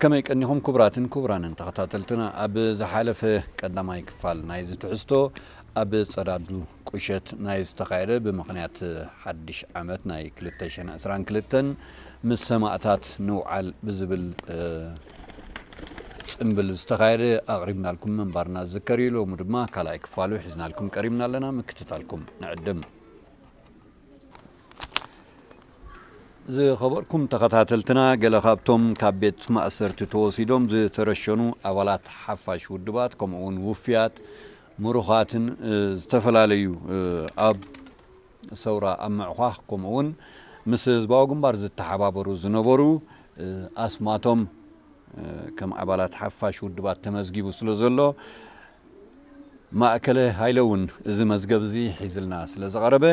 ከመይ ቀኒኹም ክቡራትን ክቡራንን ተኸታተልትና? ኣብ ዝሓለፈ ቀዳማይ ክፋል ናይዚ ትሕዝቶ ኣብ ጸዳዱ ቁሸት ናይ ዝተኻየደ ብምኽንያት ሓድሽ ዓመት ናይ ክልተ ሽሕን ዕስራን ክልተን ምስ ሰማእታት ንውዓል ብዝብል፣ እ፣ ጽምብል ዝተኻየደ ኣቕሪብናልኩም ምንባርና ዝዝከር እዩ። ሎሚ ድማ ካልኣይ ክፋሉ ሒዝናልኩም ቀሪብና ኣለና። ምክትታልኩም ንዕድም። ዝኸበርኩም ተኸታተልትና፣ ገለ ካብቶም ካብ ቤት ማእሰርቲ ተወሲዶም ዝተረሸኑ ኣባላት ሓፋሽ ውድባት፣ ከምኡ እውን ውፍያት፣ ምሩኻትን፣ እ፣ ዝተፈላለዩ፣ እ፣ ኣብ ሰውራ ኣብ ምዕዃኽ፣ ከምኡ እውን ምስ ህዝባዊ ግንባር ዝተሓባበሩ ዝነበሩ፣ እ፣ ኣስማቶም፣ እ፣ ከም ኣባላት ሓፋሽ ውድባት ተመዝጊቡ ስለ ዘሎ፣ ማእከለ ሃይለ እውን እዚ መዝገብ እዚ ሒዝልና ስለ ዝቐረበ፣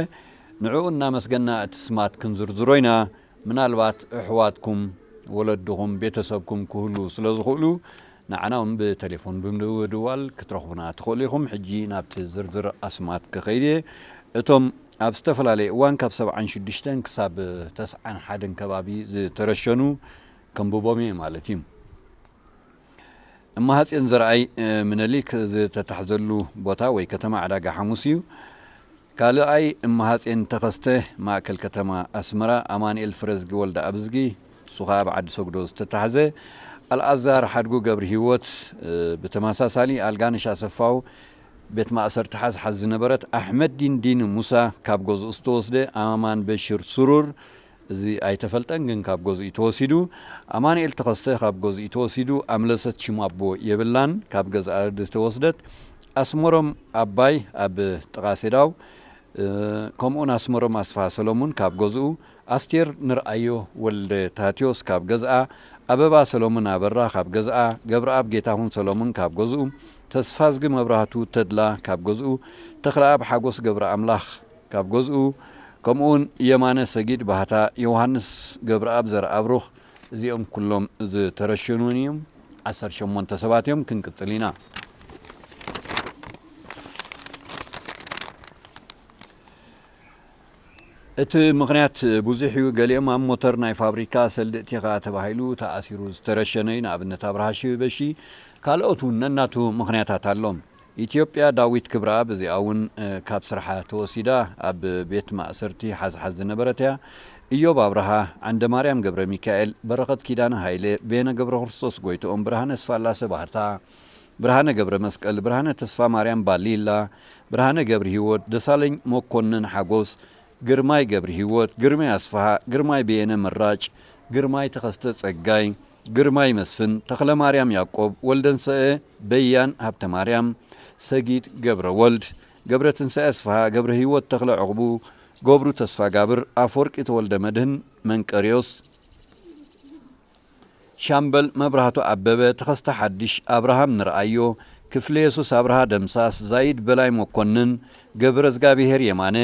ንዕኡ እናመስገና እቲ ስማት ክንዝርዝሮ ኢና። ምናልባት ኣሕዋትኩም፣ ወለድኹም፣ ቤተሰብኩም ክህሉ ስለ ዝኽእሉ፣ ንዓና እውን ብቴሌፎን ብምድዋል ክትረኽቡና ትኽእሉ ኢኹም። ሕጂ ናብቲ ዝርዝር ኣስማት ክኸይድ እየ። እቶም ኣብ ዝተፈላለየ እዋን ካብ ሰብዓን ሽዱሽተን ክሳብ ተስዓን ሓደን ከባቢ ዝተረሸኑ ከንብቦም እየ ማለት እዩ። እመሃጼን ዘርኣይ፣ እ፣ ምነሊክ ዝተታሕዘሉ ቦታ ወይ ከተማ ዕዳጋ ሓሙስ እዩ። ካልኣይ እመሃጼን ተኸስተ፣ ማእከል ከተማ ኣስመራ፣ ኣማኑኤል ፍረዝጊ ወልደ ኣብዝጊ፣ እሱ ኸኣ ኣብ ዓዲ ሰግዶ ዝተታሕዘ። ኣልኣዛር ሓድጉ ገብረ ህይወት፣ እ፣ ብተመሳሳሊ። ኣልጋነሽ ኣሰፋው፣ ቤት ማእሰርቲ ሓዝሓዝ ዝነበረት። ኣሕመዲን ዲን ሙሳ፣ ካብ ገዝኡ ዝተወስደ። ኣማን በሽር ስሩር፣ እዚ ኣይተፈልጠን፣ ግን ካብ ገዝኡ ተወሲዱ። ኣማኑኤል ተኸስተ ካብ ገዝኡ ተወሲዱ። ኣምለሰት ሽማቦ የብላን፣ ካብ ገዝኣ ዝተወስደት። ኣስመሮም ኣባይ ኣብ ጥቓ ሴዳው፣ እ፣ ከምኡውን ኣስመሮም ኣስፍሃ ሰሎሙን ካብ ገዝኡ። ኣስቴር ንርኣዮ ወልደ ታቴዎስ ካብ ገዝኣ። ኣበባ ሰሎሙን ኣበራ ካብ ገዝኣ። ገብረኣብ ጌታሁን ሰሎሙን ካብ ገዝኡ። ተስፋዝጊ መብራህቱ ተድላ ካብ ገዝኡ። ተኽለኣብ ሓጎስ ገብረ ኣምላኽ ካብ ገዝኡ፣ ከምኡውን የማነ ሰጊድ ባህታ፣ ዮሃንስ ገብረኣብ ዘርኣብሩኽ፣ እዚኦም ኩሎም ዝተረሸኑን እዮም። ዓሰርተ ሸሞንተ ሰባት እዮም። ክንቅጽል ኢና። እቲ ምኽንያት ብዙሕ እዩ። ገሊኦም ኣብ ሞተር ናይ ፋብሪካ ሰልዲ እቲኻ ተባሂሉ ተኣሲሩ ዝተረሸነ እዩ። ንኣብነት ኣብርሃ ሽበሺ፣ ካልኦት እውን ነናቱ ምኽንያታት ኣሎም። ኢትዮጵያ ዳዊት ክብረኣብ፣ እዚኣ እውን፣ እ፣ ካብ ስርሓ ተወሲዳ ኣብ ቤት ማእሰርቲ ሓዝሓዝ ዝነበረት እያ። ኢዮብ ኣብርሃ፣ ዓንደ ማርያም ገብረ ሚካኤል፣ በረኸት ኪዳነ ሃይለ፣ ቤነ ገብረ ክርስቶስ ጎይትኦም፣ ብርሃነ ስፋላሰ ባህታ፣ ብርሃነ ገብረ መስቀል፣ ብርሃነ ተስፋ ማርያም ባሊላ፣ ብርሃነ ገብረ ህይወት፣ ደሳለኝ መኮንን ሓጎስ፣ ግርማይ ገብረ ህይወት፣ ግርማይ ኣስፍሃ፣ ግርማይ በየነ ምራጭ፣ ግርማይ ተኸስተ ጸጋይ፣ ግርማይ መስፍን፣ ተኽለ ማርያም ያቆብ፣ ወልደንሰኤ በያን ሃብተ ማርያም፣ ሰጊድ ገብረ ወልድ፣ ገብረ ትንሳኤ ኣስፍሃ፣ ገብረ ህይወት ተኽለ ዕቑቡ፣ ገብሩ ተስፋ ጋብር፣ ኣፈወርቂ ተወልደ መድህን መንቀርዮስ፣ ሻምበል መብራህቱ ኣበበ፣ ተኸስተ ሓድሽ፣ ኣብርሃም ንርኣዮ፣ ክፍለ የሱስ ኣብርሃ ደምሳስ፣ ዛይድ በላይ መኮንን፣ ገብረዝጋብሄር የማነ፣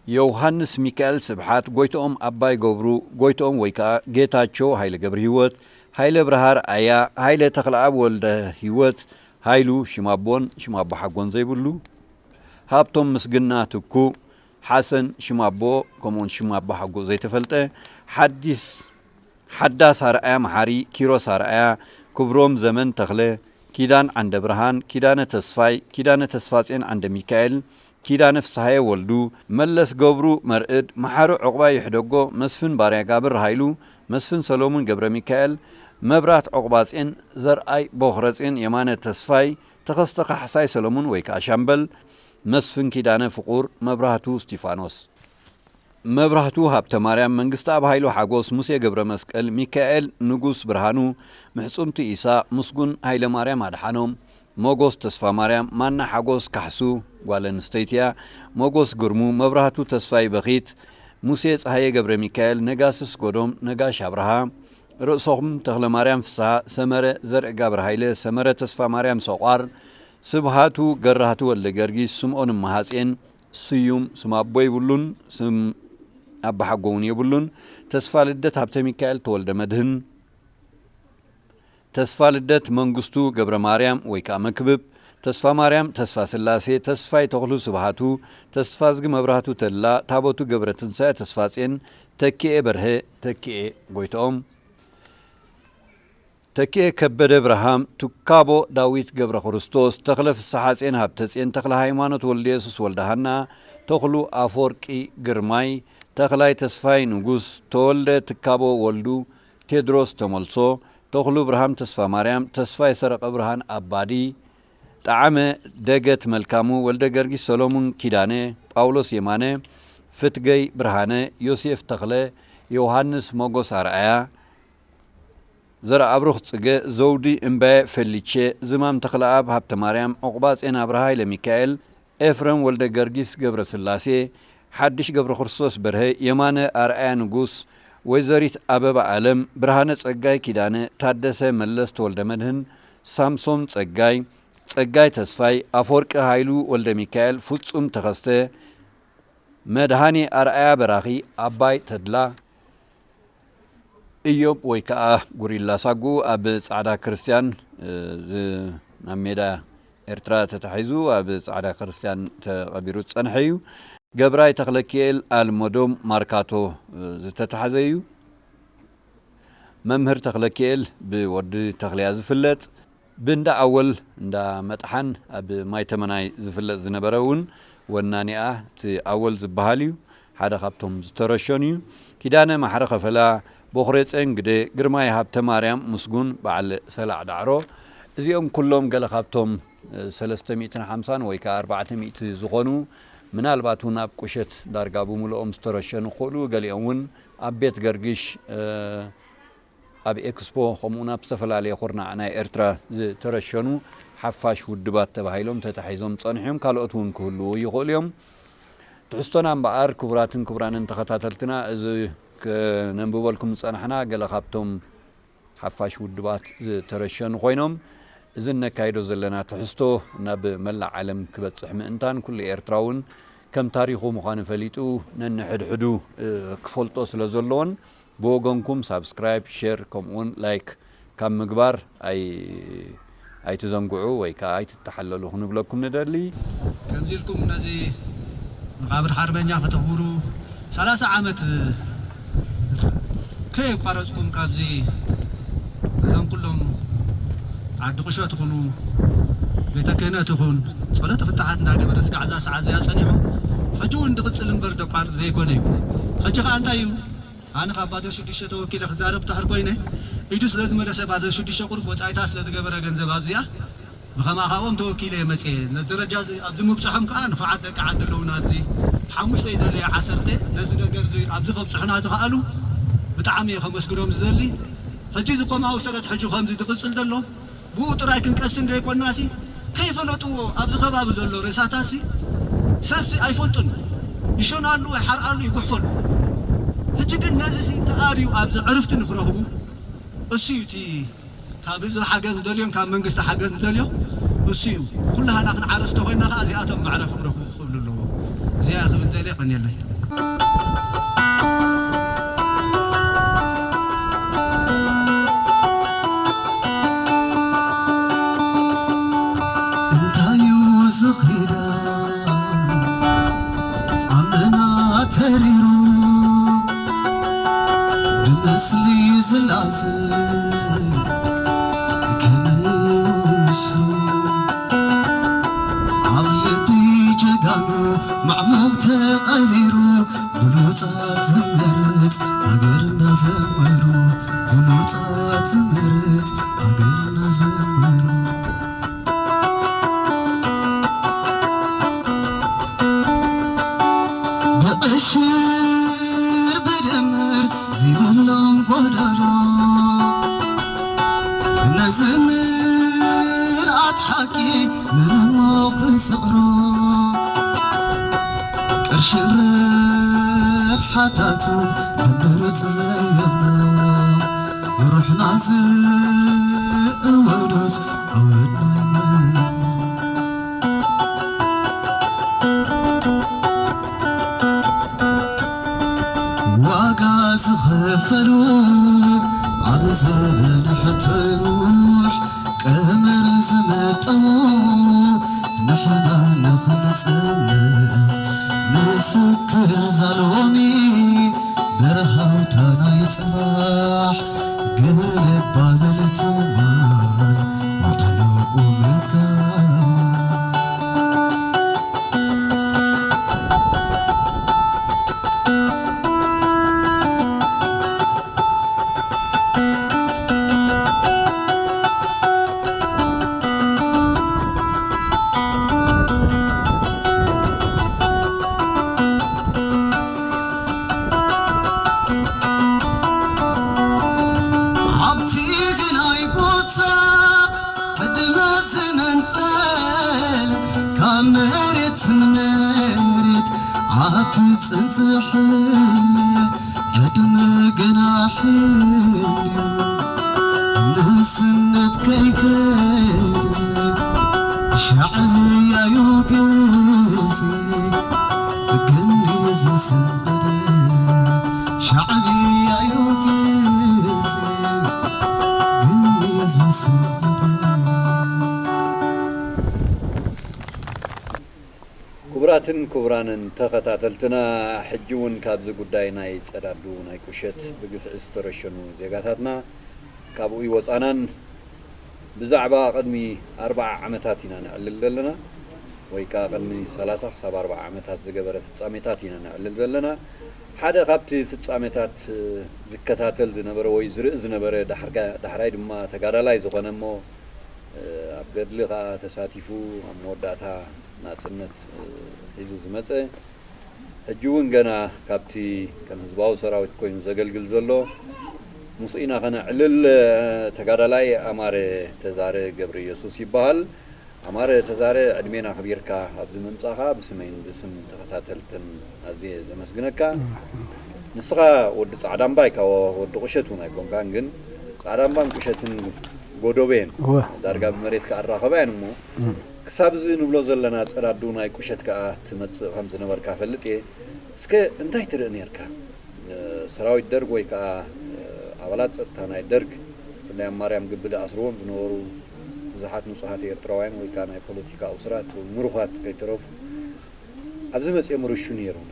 ዮውሃንስ ሚካኤል ስብሓት፣ ጎይትኦም ኣባይ ገብሩ፣ ጎይትኦም ወይ ከኣ ጌታቸው ሃይለ ገብረ ህይወት፣ ሃይለ ብርሃ ርኣያ፣ ሃይለ ተኽለኣብ ወልደ ህይወት፣ ሃይሉ ሽማቦን ሽማቦ ሓጎን ዘይብሉ፣ ሃብቶም ምስግና ትኩ፣ ሓሰን ሽማቦ፣ ከምኡውን ሽማቦ ሓጎ ዘይተፈልጠ፣ ሓዲስ ሓዳስ ኣርኣያ መሓሪ፣ ኪሮስ ኣርኣያ፣ ክብሮም ዘመን ተኽለ፣ ኪዳን ዓንደ ብርሃን፣ ኪዳነ ተስፋይ፣ ኪዳነ ተስፋጼን ዓንደ ሚካኤል፣ ኪዳነ ፍስሃየ ወልዱ፣ መለስ ገብሩ መርእድ፣ መሓሩ ዑቕባይ ይሕደጎ፣ መስፍን ባርያ ጋብር ሃይሉ፣ መስፍን ሰሎሙን ገብረ ሚካኤል፣ መብራት ዑቕባጼን፣ ዘርኣይ ቦኽረጼን፣ የማነ ተስፋይ፣ ተኸስተ ካሕሳይ ሰሎሙን ወይ ከኣ ሻምበል፣ መስፍን ኪዳነ ፍቑር፣ መብራህቱ እስቲፋኖስ። መብራህቱ ሃብተማርያም፣ መንግስተኣብ ሃይሉ ሓጎስ፣ ሙሴ ገብረመስቀል፣ ሚካኤል ንጉስ ብርሃኑ፣ ምሕጹምቲ ኢሳ፣ ምስጉን ሃይለማርያም ኣድሓኖም፣ ሞጎስ ተስፋማርያም፣ ማና ሓጎስ ካሕሱ፣ ጓል ኣንስተይቲ እያ፣ ሞጎስ ግርሙ፣ መብራህቱ ተስፋይ በኺት፣ ሙሴ ጸሃየ ገብረሚካኤል፣ ነጋሲ ኣስገዶም፣ ነጋሽ ኣብርሃ፣ ርእሶም ተኽለማርያም ፍስሃ፣ ሰመረ ዘርእጋብር ሃይለ፣ ሰመረ ተስፋማርያም ሰቋር፣ ስብሃቱ ገራህቱ ወልደገርጊስ፣ ስምኦን እመሃጼን፣ ስዩም፣ ስም ኣቦ የብሉን፣ ስም ኣባሓጎ እውን የብሉን። ተስፋ ልደት ሃብተ ሚካኤል ተወልደ መድህን፣ ተስፋ ልደት መንግስቱ ገብረ ማርያም ወይ ከኣ መክብብ፣ ተስፋ ማርያም ተስፋ ስላሴ፣ ተስፋይ ተኽሉ ስብሃቱ፣ ተስፋዝጊ መብራህቱ ተድላ፣ ታቦቱ ገብረ ትንሳኤ ተስፋጼን፣ ተኪኤ በርሀ፣ ተኪኤ ጎይትኦም፣ ተኪኤ ከበደ ብርሃም፣ ትካቦ ዳዊት ገብረ ክርስቶስ፣ ተኽለ ፍስሓጼን ሃብተጼን ተኽለ ሃይማኖት ወልደየሱስ ወልደሃና፣ ተኽሉ ኣፈወርቂ ግርማይ፣ ተኽላይ ተስፋይ ንጉስ፣ ተወልደ ትካቦ ወልዱ፣ ቴድሮስ ተመልሶ፣ ተኽሉ ብርሃም ተስፋማርያም፣ ተስፋይ ሰረቐ ብርሃን ኣባዲ፣ ጠዓመ ደገት መልካሙ፣ ወልደ ገርጊስ ሰሎሙን ኪዳነ፣ ጳውሎስ የማነ፣ ፍትገይ ብርሃነ፣ ዮሴፍ ተኽለ፣ ዮሃንስ ሞጎስ ኣርኣያ፣ ዘርኣብሩኽ ጽገ፣ ዘውዲ እምባየ፣ ፈሊቼ ዝማም፣ ተኽለኣብ ሃብተማርያም፣ ዑቕባጼን ኣብርሃ ሃይለሚካኤል፣ ኤፍረም ወልደ ገርጊስ ገብረስላሴ፣ ሓድሽ ገብረክርስቶስ በርሀ፣ የማነ ኣርኣያ ንጉስ፣ ወይዘሪት ኣበባ ኣለም፣ ብርሃነ ጸጋይ ኪዳነ፣ ታደሰ መለስ ተወልደመድህን፣ ሳምሶም ጸጋይ፣ ጸጋይ ተስፋይ፣ ኣፈወርቂ ሃይሉ ወልደሚካኤል፣ ፍጹም ተኸስተ፣ መድሃኔ ኣርኣያ በራኺ፣ ኣባይ ተድላ፣ ኢዮብ ወይ ከኣ ጉሪላ ሳጉ ኣብ ጻዕዳ ክርስትያን፣ እ፣ ዝ-፣ ናብ ሜዳ ኤርትራ ተታሒዙ ኣብ ጻዕዳ ክርስትያን ተቐቢሩ ዝጸንሐ እዩ። ገብራይ ተኽለኪኤል ኣልመዶም ማርካቶ፣ እ፣ ዝተታሕዘ እዩ። መምህር ተኽለኪኤል ብወዲ ተኽልያ ዝፍለጥ፣ ብእንዳ ኣወል እንዳ መጥሓን ኣብ ማይ ተመናይ ዝፍለጥ ዝነበረ እውን ወናኒኣ እቲ ኣወል ዝበሃል እዩ። ሓደ ካብቶም ዝተረሸኑ እዩ። ኪዳነ ማሕረ ከፈላ፣ ቦኽሬ ጸንግደ፣ ግርማይ ሃብተ ማርያም ምስጉን፣ በዓል ሰላዕ ዳዕሮ፣ እዚኦም ኩሎም ገለ ካብቶም፣ እ፣ ሰለስተ ሚእትን ሓምሳን ወይ ከኣ ኣርባዕተ ሚእቲ ዝኾኑ፣ ምናልባት እውን ኣብ ቁሸት ዳርጋ ብምልኦም ዝተረሸኑ ክኽእሉ፣ ገሊኦም እውን ኣብ ቤት ገርግሽ፣ እ፣ ኣብ ኤክስፖ፣ ከምኡውን ኣብ ዝተፈላለየ ኩርናዕ ናይ ኤርትራ ዝተረሸኑ ሓፋሽ ውድባት ተባሂሎም ተታሒዞም ጸንሖም። ካልኦት እውን ክህልዉ ይኽእሉ እዮም። ትሕዝቶና እምበኣር፣ ክቡራትን ክቡራንን ተኸታተልትና፣ እዚ ከነንብበልኩም ዝጸናሕና ገለ ካብቶም ሓፋሽ ውድባት ዝተረሸኑ ኮይኖም፣ እዚ እነካይዶ ዘለና ትሕዝቶ ናብ መላእ ዓለም ክበጽሕ ምእንታን፣ ኩሉ ኤርትራውን ከም ታሪኹ ምዃኑ ፈሊጡ ነንሕድሕዱ፣ እ፣ ክፈልጦ ስለ ዘለዎን፣ ብወገንኩም ሳብስክራይብ፣ ሼር፣ ከምኡውን ላይክ ካብ ምግባር ኣይ-፣ ኣይትዘንግዑ ወይ ከኣ ኣይትተሓለሉ ክንብለኩም ንደሊ። ከምዚ ኢልኩም ነዚ መቓብር ሓርበኛ ከተኽብሩ፣ ሰላሳ ዓመት ከየቋረጽኩም ካብዚ፣ እዞም ኩሎም ዓዲ ቁሸት ይኹኑ፣ ቤተ ክህነት ይኹን፣ ጸሎተ ፍትሓት እንዳገበረ እስካዕ እዛ ሰዓት እዚኣ ጸኒሑ፣ ሕጂ እውን ዝቕጽል እምበር ዘቋርጽ ዘይኮነ እዩ። ሕጂ ከኣ እንታይ እዩ? ኣነ ካብ ባዶ ሽዱሽተ ተወኪለ ክዛረብ ድሕር ኮይነ፣ ኢዱ ስለ ዝመለሰ፣ ባዶ ሽዱሽተ ቁሩብ ወጻኢታት ስለ ዝገበረ ገንዘብ ኣብዚኣ፣ ብኸማኻኦም ተወኪለ እየ መጽየ። ነዚ ደረጃ እዚ ኣብዚ ምብጽሖም ከኣ ንፉዓት ደቂ ዓዲ ኣለዉና። ኣብዚ ሓሙሽተ ይደለየ ዓሰርተ ነዚ ነገር እዚ ኣብዚ ከብጽሑና ዝኸኣሉ ብጣዕሚ እየ ከመስግኖም ዝደሊ። ሕጂ እዚ ኮማዊ ሰረት ሕጂ ከምዚ ዝቕጽል ዘሎ ብኡ ጥራይ ክንቀስን ዘይኮናሲ፣ ከይፈለጥዎ ኣብዚ ከባቢ ዘሎ ሬሳታሲ ሰብሲ ኣይፈልጡን። ይሸናሉ፣ ይሓርኣሉ፣ ይጉሕፈሉ። ሕጂ ግን ነዚ ሲ ተኣርዩ ኣብዚ ዕርፍቲ ንክረኽቡ እሱ እዩ እቲ ካብ ህዝቢ ሓገዝ ንደልዮን ካብ መንግስቲ ሓገዝ ንደልዮ እሱ እዩ። ኩላህና ክንዓርፍ ተኮይንና ከዓ እዚኣቶም መዕረፊ ክረኽቡ ክኽእሉ ኣለዎም። እዚኣ ክብል ደልየ። ቀንየለይ። እንታይ እዩ ዝኽሪዳ ኣመና ተሪሩ፣ ብምስሊ ዝላዘብ ክንሱ፣ ኣብ ልቢ ጀጋኑ ማዕሙቕ ተቐቢሩ፣ ብሉጻት ዝመርጽ ሃገር እንዳዘመሩ፣ ብሉጻት ዝመርጽ ሃገር እንዳዘመሩ። ብዕሽር ብድምር ዘይብሎም ጎደሎ፣ ነዚ ምልኣት ሓቂ መን እሞ ክስዕሮ? ቅርሽን ርፍሓታቱን ብምሩጽ ዘየብሎ፣ ሩሕና ዝእወዶስ ኣወድና ይመን። ዋጋ ዝኸፈሉ ኣብ ዘበን ሕትኑሕ ቀመር ዝመጠሙ፣ ንሕና ንኽንጽምዕ ምስክር ዛሎሚ፣ መርሃውታ ናይ ጽባሕ ግልባብል ትማል ውዕሎኡ መካማ። ኣብቲ ግናይ ቦታ ዕድመ ዝመንጸል ካብ መሬት ንመሬት ኣብቲ ጽንጽሕለ ዕድመ ገና ሕልዩ ንስነት ከይከደ ሻዕብያዩ ግዜ ግን ዘሰንበደ ሻዕብያዩ ግዜ ግን ዘሰንበደ። ክቡራትን ክቡራንን ተኸታተልትና፣ ሕጂ እውን ካብዚ ጉዳይ ናይ ጸዳዱ ናይ ቁሸት ብግፍዒ ዝተረሸኑ ዜጋታትና ካብኡ ይወጻናን። ብዛዕባ ቅድሚ ኣርብዓ ዓመታት ኢና ነዕልል ዘለና፣ ወይ ከኣ ቅድሚ ሰላሳ ክሳብ ኣርብዓ ዓመታት ዝገበረ ፍጻሜታት ኢና ነዕልል ዘለና። ሓደ ካብቲ ፍጻሜታት፣ እ፣ ዝከታተል ዝነበረ ወይ ዝርኢ ዝነበረ፣ ዳሕርጋ-፣ ዳሕራይ ድማ ተጋዳላይ ዝኾነ እሞ፣ እ፣ ኣብ ገድሊ ከኣ ተሳቲፉ ኣብ መወዳእታ ናጽነት፣ እ፣ ሒዙ ዝመጸ፣ ሕጂ እውን ገና ካብቲ ከም ህዝባዊ ሰራዊት ኮይኑ ዘገልግል ዘሎ ምስኡ ኢና ከነዕልል። ተጋዳላይ ኣማረ ተዛረ ገብረ ኢየሱስ ይበሃል። ኣማረ ተዛረ፣ ዕድሜና ኣኽቢርካ ኣብዚ ምምጻኻ ብስመይን ብስም ተኸታተልትን ኣዝየ ዘመስግነካ። ንስኻ ወዲ ጻዕዳ እምባ ኢኻ፣ ወዲ ቁሸት እውን ኣይኮንካን፣ ግን ጻዕዳ እምባን ቁሸትን ጎዶቦ እየን። እወ። ዳርጋ ብመሬት ከኣራኸባ እየን እሞ፣ እም። ክሳብ እዚ ንብሎ ዘለና ጸዳዱ ናይ ቁሸት ከኣ ትመጽእ ከም ዝነበርካ እፈልጥ እየ። እስከ እንታይ ትርኢ ነርካ? እ፣ ሰራዊት ደርግ ወይ ከኣ፣ እ፣ ኣባላት ጸጥታ ናይ ደርግ፣ ብፍላይ ኣብ ማርያም ግቢ ዝኣስርዎም ዝነበሩ ብዙሓት ንጹሃት ኤርትራውያን ወይ ከኣ ናይ ፖለቲካ እሱራት ወይ ምሩኻት ከይተረፉ ኣብዚ መጺኦም ርሹ ነይሮም፣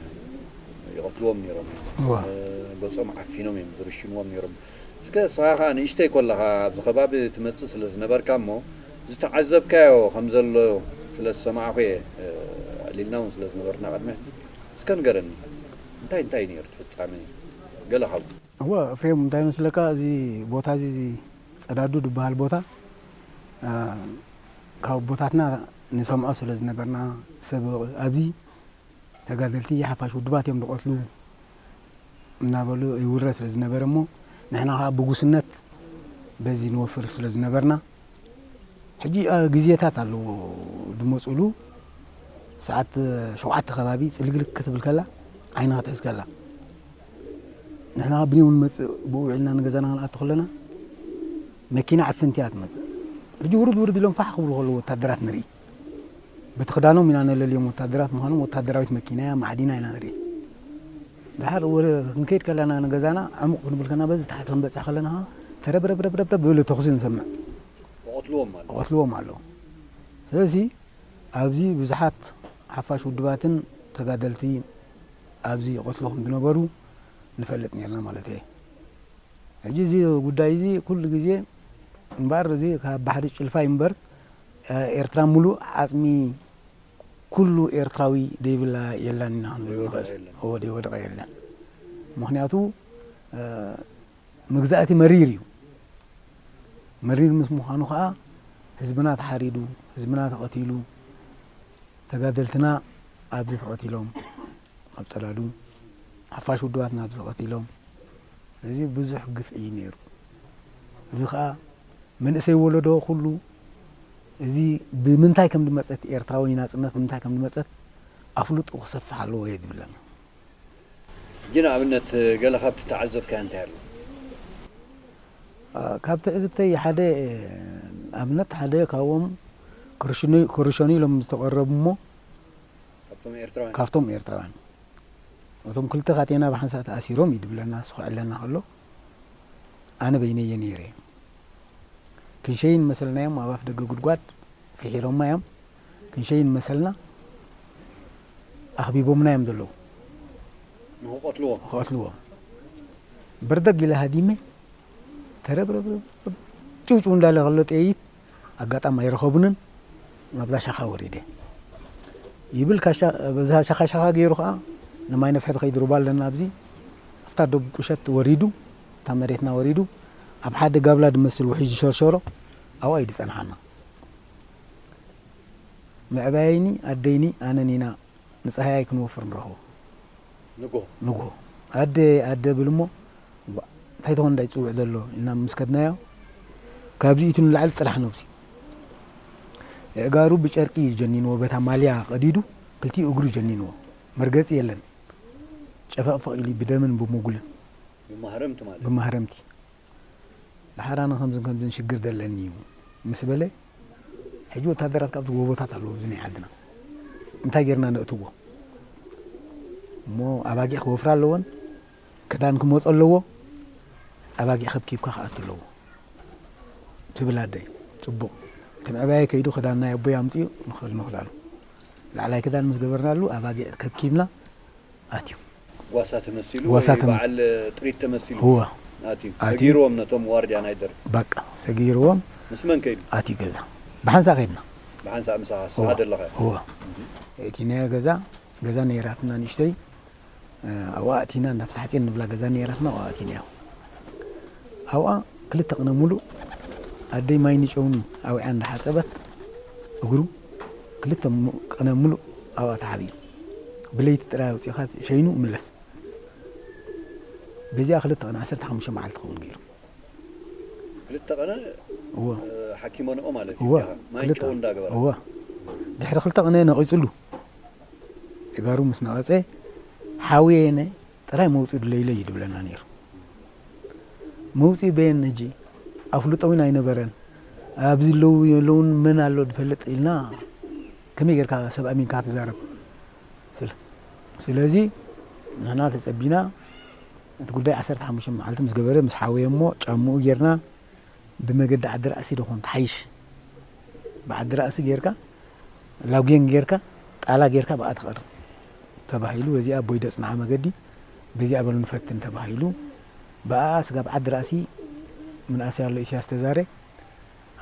ይቐትልዎም ነይሮም፣ እዋ። እ፣ ገጾም ዓፊኖም እዮም ዝርሽንዎም ነይሮም። እስከ ንስኻ ኸኣ ንእሽተይ ከለኻ ኣብዚ ከባቢ ትመጽእ ስለ ዝነበርካ እሞ፣ ዝተዓዘብካዮ ከም ዘሎ ስለ ዝሰማዕኩ እየ፣ እ፣ ኣዕሊልና እውን ስለ ዝነበርና ቅድሚ፣ እስከ ንገረኒ፣ እንታይ እንታይ ነይሩ እቲ ፍጻሜ? ገለ ካብኡ። እወ፣ ኤፍሬም፣ እንታይ መስለካ፣ እዚ ቦታ እዚ፣ እዚ ጸዳዱ ዝበሃል ቦታ፣ እ፣ ካብ ኣቦታትና ንሰምዖ ስለ ዝነበርና፣ ሰብ ኣብዚ ተጋደልቲ ሓፋሽ ውድባት እዮም ዝቐትሉ እናበሉ ይውረ ስለ ዝነበረ እሞ፣ ንሕና ኸዓ ብጉስነት በዚ ንወፍር ስለ ዝነበርና፣ ሕጂ፣ እ፣ ግዜታት ኣለዎ ዝመፅሉ። ሰዓት ሸውዓተ ከባቢ ፅልግልግ ክትብል ከላ ዓይንኻ ትሕዝ ከላ፣ ንሕና ብንየው ንመፅእ፣ ብኡ ውዒልና ንገዛና ክንኣቱ ከለና መኪና ዕፍንቲ እያ ትመፅእ። ሕጂ ውርድ ውርድ ኢሎም ፋሕ ክብሉ ከለዉ ወታደራት ንርኢ። በቲ ክዳኖም ኢና ነለልዮም ወታደራት ምዃኖም፣ ወታደራዊት መኪና እያ፣ ማዕዲና ኢና ንርኢ። ደሓር ወደ ክንከይድ ከለና ንገዛና ዕሙቕ ክንብል ከለና በዚ ታሕቲ ክንበፅሕ ከለና ኸዓ ተረብረብረብረብ ብዝበለ ተኹሲ ንሰምዕ። ይቐትልዎም ኣለዉ። ይቐትልዎም ኣለዉ። ስለዚ ኣብዚ ብዙሓት ሓፋሽ ውድባትን ተጋደልቲ ኣብዚ ይቐትሉ ከም ዝነበሩ ንፈልጥ ነርና ማለት እየ። ሕጂ እዚ ጉዳይ እዚ ኩሉ ግዜ እምበኣር እዚ ካብ ባሕሪ ጭልፋ እዩ እምበር፣ እ፣ ኤርትራ ሙሉእ ዓጽሚ ኩሉ ኤርትራዊ ደይብላ የላን ኢና ክንብል ዘይወደቐ ንኽእል። የለን። እወ፣ ዘይወደቐ የለን። ምኽንያቱ፣ እ፣ መግዛእቲ መሪር እዩ። መሪር ምስ ምዃኑ ኸኣ ህዝብና ተሓሪዱ፣ ህዝብና ተቐቲሉ፣ ተጋደልትና ኣብዚ ተቐቲሎም፣ ኣብ ጸላዱ ሓፋሽ ውድባትና ኣብዚ ተቐቲሎም፣ እዚ ብዙሕ ግፍዒ እዩ ነይሩ። እዚ ኸኣ መንእሰይ ወለዶ ኩሉ እዚ ብምንታይ ከም ዝመጸት፣ ኤርትራዊ ናጽነት ብምንታይ ከም ዝመጸት ኣፍልጦ ክሰፍሕ ኣለዎ እየ ዝብለና። ሕጂ ንኣብነት ገለ ካብቲ ተዓዘብካዮ እንታይ ኣሎ? አ፣ ካብ ትዕዝብተይ ሓደ ኣብነት ሓደ ካብኦም ክርሽኑ-፣ ክርሸኑ ኢሎም ዝተቐረቡ እሞ ካብቶም ኤርትራውያን? ካብቶም ኤርትራውያን። እቶም ክልተ ካቴና ብሓንሳእ ተኣሲሮም እዩ ዝብለና፣ ንሱ ክዕለና ከሎ፣ ኣነ በይነየ ነይረ። ክንሸይን መሰልናዮም ኣብ ኣፍ ደገ ጉድጓድ ፍሒሮማ እዮም። ክንሸይን መሰልና ኣኽቢቦምና እዮም ዘለዉ። ንኽቐትልዎም? ክቐትልዎም። በርደግ ኢለ ሃዲመ፣ ተረብረብረብ፣ ጭውጭው እንዳለ ከሎ ጥይት ኣጋጣሚ ኣይረኸቡንን። ናብዛ ሻኻ ወሪደ ይብል። ካሻ-፣ በዛ ሻኻ ሻኻ ገይሩ ኸዓ ንማይ ነፍሒ ትኸይድ ሩባ ኣለና ኣብዚ። ኣብታ ዶብ ቁሸት ወሪዱ፣ እታ መሬትና ወሪዱ፣ ኣብ ሓደ ጋብላ ድመስል ውሒጅ ዝሸርሸሮ፣ ኣብኣ እዩ ዝጸንሓና። መዕባየይኒ ኣደይኒ ኣነን ኢና ንጸሃያይ ክንወፍር ንረኽቦ። ንግሆ። ንግሆ። ኣደ፣ ኣደ ብል እሞ፣ ባ-፣ እንታይ ትኾን እንዳይ ትጽውዕ ዘሎ ኢልና ምስ ከድናዮ፣ ካብዚ ኢቱ ንላዕሊ ጥራሕ ነብሲ። ኣእጋሩ ብጨርቂ እዩ ጀኒንዎ፣ በታ ማልያ ቀዲዱ፣ ክልቲኡ እግሩ ጀኒንዎ። መርገጺ የለን። ጨፈቕፈቕ ኢሉ ብደምን ብሙጉልን። ብማህረምቲ ማለት። ብማህረምቲ። ደሓር ኣነ ከምዝን ከምዝን ሽግር ደለኒ እዩ ምስ በለ፣ ሕጂ ወታደራት ካብቲ ጎቦታት ኣለዉ ኣብዚ ናይ ዓድና። እንታይ ጌርና ነእትዎ? እሞ ኣባጊዕ ክወፍራ ኣለወን፣ ክዳን ክመጾ ኣለዎ፣ ኣባጊዕ ከብኪብካ ክኣቱ ኣለዎ ትብል ኣደይ። ጽቡቕ። እቲ ምዕባየ ከይዱ ክዳን ናይ ኣቦይ ኣምጺኡ ንኽል-፣ ንኽዳኑ። ላዕላይ ክዳን ምስ ገበርናሉ፣ ኣባጊዕ ከብኪብና ኣትዩ። ጓሳ ተመሲሉ ጓሳ ወይ ተመስ-፣ በዓል ጥሪት ተመሲሉ? እወ። ኣትዩ። ኣትዩ። ሰጊርዎም ነቶም ዋርድያ ናይ ደርግ? በቃ፣ ሰጊርዎም። ምስ መን ከይዱ? ኣትዩ ገዛ። ብሓንሳእ ከይድና። ብሓንሳእ ምሳኻ፣ እወ። ንስኻ ደለኻ? እወ። እቲናዮ ገዛ፣ ገዛ ነይራትና ንእሽተይ፣ እ፣ ኣብኣ ኣቲና፣ እንዳ ፍስሓጽዮን ንብላ ገዛ ነይራትና፣ ኣብኣ ኣቲናዮ። ኣብኣ ክልተ ቅነ ሙሉእ ኣደይ ማይን ጨውን ኣውዕያ እንዳሓጸበት እግሩ ክልተ ሙ-፣ ቅነ ሙሉእ ኣብኣ ተሓቢኡ። ብለይቲ ጥራይ ኣውጺእኻ ሸይኑ ምለስ። በዚኣ ክልተ ቅነ ዓሰርተ ሓሙሽተ መዓልቲ ክኸውን ገይሩ። ክልተ ቅነ፣ እወ። እ፣ ሓኪሞንኦ ማለት እዩ። እወ፣ እዚኣ ማይን ክልተ ጨውን እንዳገበራ። እወ። ድሕሪ ክልተ ቅነ ነቒጽሉ። እጋሩ ምስ ነቐጸ፣ ሓውየ የነ ጥራይ መውጽኡ ድለይለይ እዩ ድብለና ነይሩ። መውጽኢ በየን ሕጂ ኣፍልጦ እውን ኣይነበረን። ኣብዚ ኣለዉ የለውን መን ኣሎ ድፈልጥ ኢልና ከመይ ጌርካ ሰብ ኣሚንካ ትዛረብ? ስለ-፣ ስለዚ ንሕና ተጸቢና እቲ ጉዳይ ዓሰርተ ሓሙሽተ መዓልቲ ምስ ገበረ ምስ ሓወየ እሞ ጫምኡ ጌርና ብመገዲ ዓዲ ራእሲ ዶ ኾን ትሓይሽ? ብዓዲ ራእሲ ጌርካ፣ ላጉየን ጌርካ፣ ጣላ ጌርካ ብኣ ትቐርብ ተባሂሉ፣ በዚኣ ኣቦይ ደጽንዓ መገዲ፣ በዚኣ በሉ ንፈትን ተባሂሉ። ብኣ ስጋብ ዓዲ ራእሲ ምንኣሰይ ኣሎ ኢሳያስ ተዛረ፣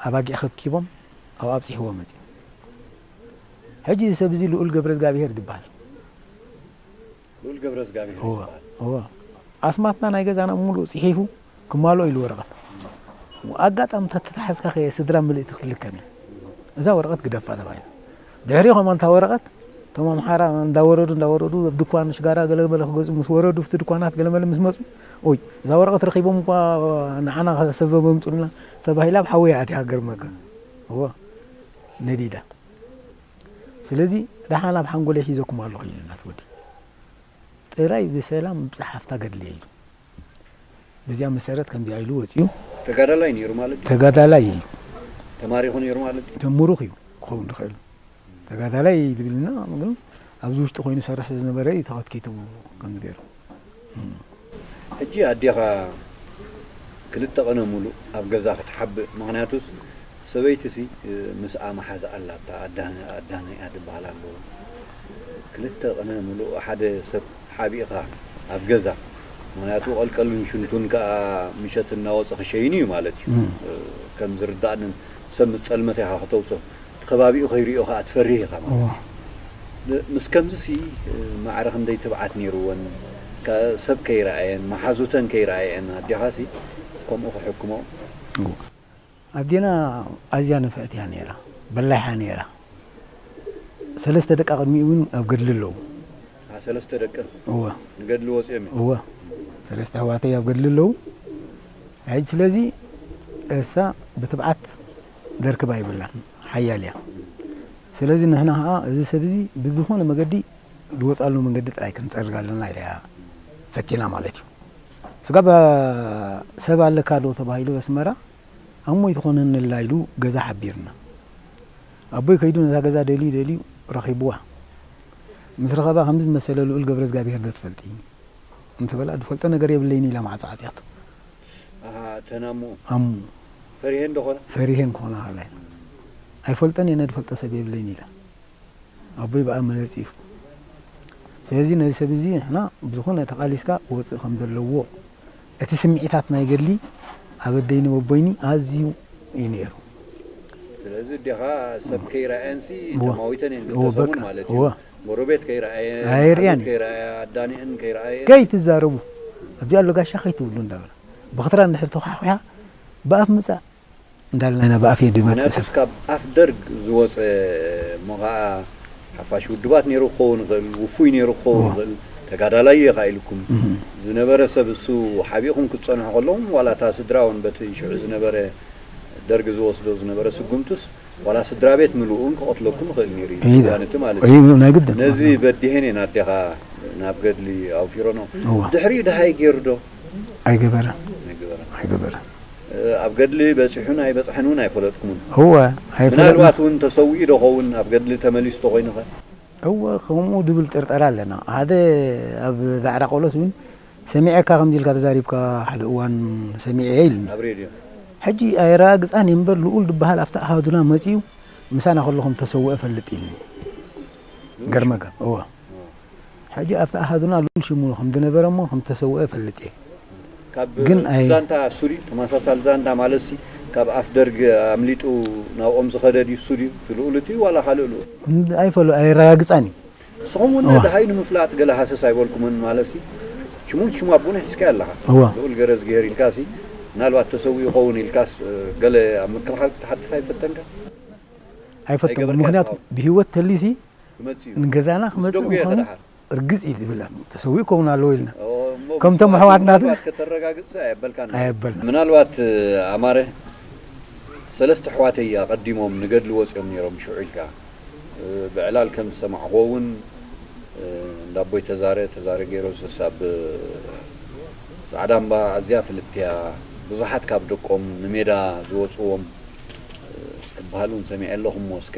ኣባጊዕ ከብኪቦም፣ ኣብኣ ኣብጺሕዎ መጺኡ። ሕጂ እዚ ሰብ እዚ ልኡል ገብረ እግዚኣብሄር ዝበሃል። ልኡል ገብረ እግዚኣብሄር እወ፣ ዝበሃል። እወ። ኣስማትና ናይ ገዛና ሙሉእ ጽሒፉ ክማልኦ ኢሉ ወረቐት። ኣጋጣሚ ተተታሕዝካ ከየ ስድራ ምልእቲ ክትልከም እያ። እዛ ወረቐት ግደፋ ተባሂላ። ድሕሪኡ ከማን እታ ወረቐት እቶም ኣምሓራ እንዳወረዱ፣ እንዳወረዱ ኣብ ድኳን ሽጋራ ገለመለ ክገዝኡ ምስ ወረዱ፣ ኣብቲ ድኳናት ገለመለ ምስ መጹ፣ ኦይ፣ እዛ ወረቐት ረኺቦም እኳ ንዓና ሰብ መምጹልና ተባሂላ ኣብ ሓዊ እያ ኣትያ ክገርመካ። እወ፣ ነዲዳ። ስለዚ ደሓን ኣብ ሓንጎለይ ሒዘኩም ኣለኹ ኢሉና እቲ ወዲ። ጥራይ ብሰላም ምብጻሕ ኣብታ ገድሊ ኢሉ። በዚኣ መሰረት ከምዚኣ ኢሉ ወጺኡ። ተጋዳላይ ነይሩ ማለት እዩ? ተጋዳላይ እዩ። ተማሪኹ ነይሩ ማለት እዩ? ተምሩኽ እዩ ክኸውን ዝኽእል። ተጋዳላይ ድብልና ግን ኣብዚ ውሽጢ ኮይኑ ሰርሕ ስለ ዝነበረ እዩ ተኸትኪቱ ከምዚ ገይሩ። እም። ሕጂ ኣዴኻ ክልተ ቅነ ሙሉእ ኣብ ገዛ ክትሓብእ፣ ምኽንያቱስ ሰበይትሲ ምስኣ መሓዛ ኣላታ፣ ኣዳነ-፣ ኣዳነ እያ ትበሃል ኣሎ። ክልተ ቅነ ሙሉእ ሓደ ሰብ ሓቢእኻ ኣብ ገዛ፣ ምኽንያቱ ቀልቀሉን ሽንቱን ከኣ ምሸት እናወጸ ክሸይን እዩ ማለት እዩ። እም። ከም ዝርዳእንን ሰብ ምስ ጸልመት ኢኻ ክተውጽኦ፣ እቲ ከባቢኡ ከይርእዮ ከኣ ትፈርህ ኢኻ ማለት እዩ። እዋ። ን-፣ ምስ ከምዚሲ ማዕረ ክንደይ ትብዓት ነይርወን፣ ከ-፣ ሰብ ከይረኣየን፣ መሓዙተን ከይረኣየን ኣዴኻሲ ከምኡ ክሕክሞ? እዋ። ኣዴና ኣዝያ ንፍዕቲ እያ ነይራ፣ በላሕ እያ ነይራ። ሰለስተ ደቃ ቅድሚኡ እውን ኣብ ገድሊ ኣለዉ። ኣ፣ ሰለስተ ደቅን እወ። ንገድሊ ወፂኦም እዮም? እወ። ሰለስተ ኣሕዋተይ ኣብ ገድሊ ኣለዉ። ሕጂ ስለዚ እሳ ብትብዓት ደርክብ ኣይብላን፣ ሓያል እያ። ስለዚ ንሕና ኸዓ እዚ ሰብ እዚ ብዝኾነ መገዲ ዝወፅኣሉ መንገዲ ጥራይ ክንፀርግ ኣለና ኢላ እያ ፈቲና ማለት እዩ። ስጋብ ሰብ ኣለካ ዶ ተባሂሉ ኣስመራ፣ ኣሞይ ትኾነኒ ኣላ ኢሉ ገዛ ሓቢርና። ኣቦይ ከይዱ ነታ ገዛ ደልዩ ደልዩ ረኺብዋ። ምስ ረኸባ፣ ከምዚ ዝመሰለ ልኡል ገብረዝጋብሄር ዶ ትፈልጢ? እንትበላ፣ ዝፈልጦ ነገር የብለይን ኢላ ማዕጾ ዓጽያቶ። ኣሃ፣ እተን ኣምኡ? ኣምኡ። ፈሪሄን ዶ ኾና? ፈሪሄን ክኾና ከላ። ኣይፈልጦን እየ፣ ነድፈልጦ ሰብ የብለይን ኢላ። ኣቦይ ብኣ መለጺ እዩ። ስለዚ ነዚ ሰብ እዚ ንሕና ብዝኾነ ተቓሊስካ ክወጽእ ከም ዘለዎ፣ እቲ ስምዒታት ናይ ገድሊ ኣብ ኣደይኒ ወቦይኒ ኣዝዩ እዩ ነይሩ። ስለዚ ኣዴኻ ሰብ ከይረኣየንሲ እወ። ተማዊተን እየን እወ፣ ዝተሰሙን በቃ፣ ማለት እወ። እዩ። ጎረቤት ከይረኣየ፣ ኣየርእያን ሓዘን እዩ። ከይረኣየ፣ ኣዳኒአን ከይረኣየ። ከይትዛረቡ፣ ኣብዚ ኣሎ ጋሻ ከይትብሉ እንዳበላ ብኽትራ እንድሕር ተኳሕኩሓ ብኣፍ ምጻእ እንዳልና ኢና ብኣፍ እየ ድመጽእ ሰብ። ምኽንያቱስ ካብ ኣፍ ደርግ ዝወፀ እሞ ከዓ ሓፋሽ ውድባት ነይሩ ክኸውን ይኽእል፣ ውፉይ ነይሩ ክኸውን እወ። ይኽእል፣ ተጋዳላይ እየ ከዓ ኢልኩም እህ። ዝነበረ ሰብ እሱ ሓቢእኹም ክትፀንሑ ከለኹም ዋላ እታ ስድራ እውን በቲ ሽዑ ዝነበረ ደርግ ዝወስዶ ዝነበረ ስጉምትስ ዋላ ስድራ ቤት ምልኡን ክቐትለኩም ይኽእል ነይሩ እዩ እዩ እዋን እቲ ማለት እዩ እዩ። ናይ ግድን። ነዚ በዲሄን እየን ኣዴኻ ናብ ገድሊ ኣውፊሮኖ እወ። ድሕሪኡ ድሃይ ገይሩ ዶ ኣይገበረን ኣይገበረን። ኣይገበረን። ኣብ ገድሊ በፂሑን ኣይበፅሐን እውን ኣይፈለጥኩምን። እወ ኣይፈለጥና። ምናልባት እውን ተሰዊኡ ዶ ኸውን ኣብ ገድሊ ተመሊሱ ተኮይኑ ኸ? እወ ከምኡ ዝብል ጥርጠራ ኣለና። ሓደ ኣብ ዳዕራ ቆሎስ እውን ሰሚዐካ ከምዚ ኢልካ ተዛሪብካ ሓደ እዋን ሰሚዐ ኢሉና። ኣብ ሬድዮ ሕጂ ኣየረጋግፃን እየ እምበር ልኡል ዝበሃል ኣብቲ ኣሃዱና መፂኡ ምሳና ከለኹም ተሰውአ ፈልጥ ኢሉኒ። ገርመካ እወ ሕጂ ኣብቲ ኣሃዱና ልኡል ሽሙ ከም ዝነበረ እሞ ከም ተሰውአ ፈልጥ እየ። ካብ ግን ኣይ- ዛንታ እሱ ድዩ ተመሳሳሊ ዛንታ ማለት ሲ ካብ ኣፍ ደርግ ኣምሊጡ ናብኦም ዝኸደ ድዩ እሱ ድዩ እቲ ልኡል እቲ ዋላ ካልእ ልኡል? እንድ- ኣይፈሉ ኣይረጋግፃን እዩ። ንስኹም እውን እዋ። ድሃይ ንምፍላጥ ገለ ሃሰስ ኣይበልኩምን ማለት ሲ ሽሙን ሽሙ ኣቦን ሒዝካ ኣለኻ እዋ። ልኡል ገረዝግሄር ኢልካ ሲ ምናልባት ተሰዊኡ ይኸውን ኢልካስ ገለ ኣብ ምክልኻል ክትሓትት ኣይፈተንካ? ኣይፈተንኩ ኣይገበርካን ምክንያቱ ትኸውን። ብህይወት ተሊሲ ክመጽእ እዩ ንገዛና ምስ ክመፅእ ደጉ እየ ምዃኑ ተደሓር ርግፅ እዩ ዝብል ተሰዊኡ ከውን ኣለዎ ኢልና እሞ ከምቶም ብስማቱ ኣሕዋትናት ምናልባት ከተረጋግጽ ኣየበልካን ኣየበልና። ምናልባት ኣማረ ሰለስተ ኣሕዋተይ ኣቐዲሞም ንገድሊ ወፂኦም ነይሮም ሽዑ ኢልካ ብዕላል ከም ዝሰማዕኹዎ እውን እንዳቦይ ተዛረ ተዛረ ገይሮስስ ኣብ ፃዕዳ እምባ ኣዝያ ፍልጥቲ እያ ብዙሓት ካብ ደቆም ንሜዳ ዝወፅዎም ክበሃል እውን ሰሚዐ ኣለኹ እሞ እስከ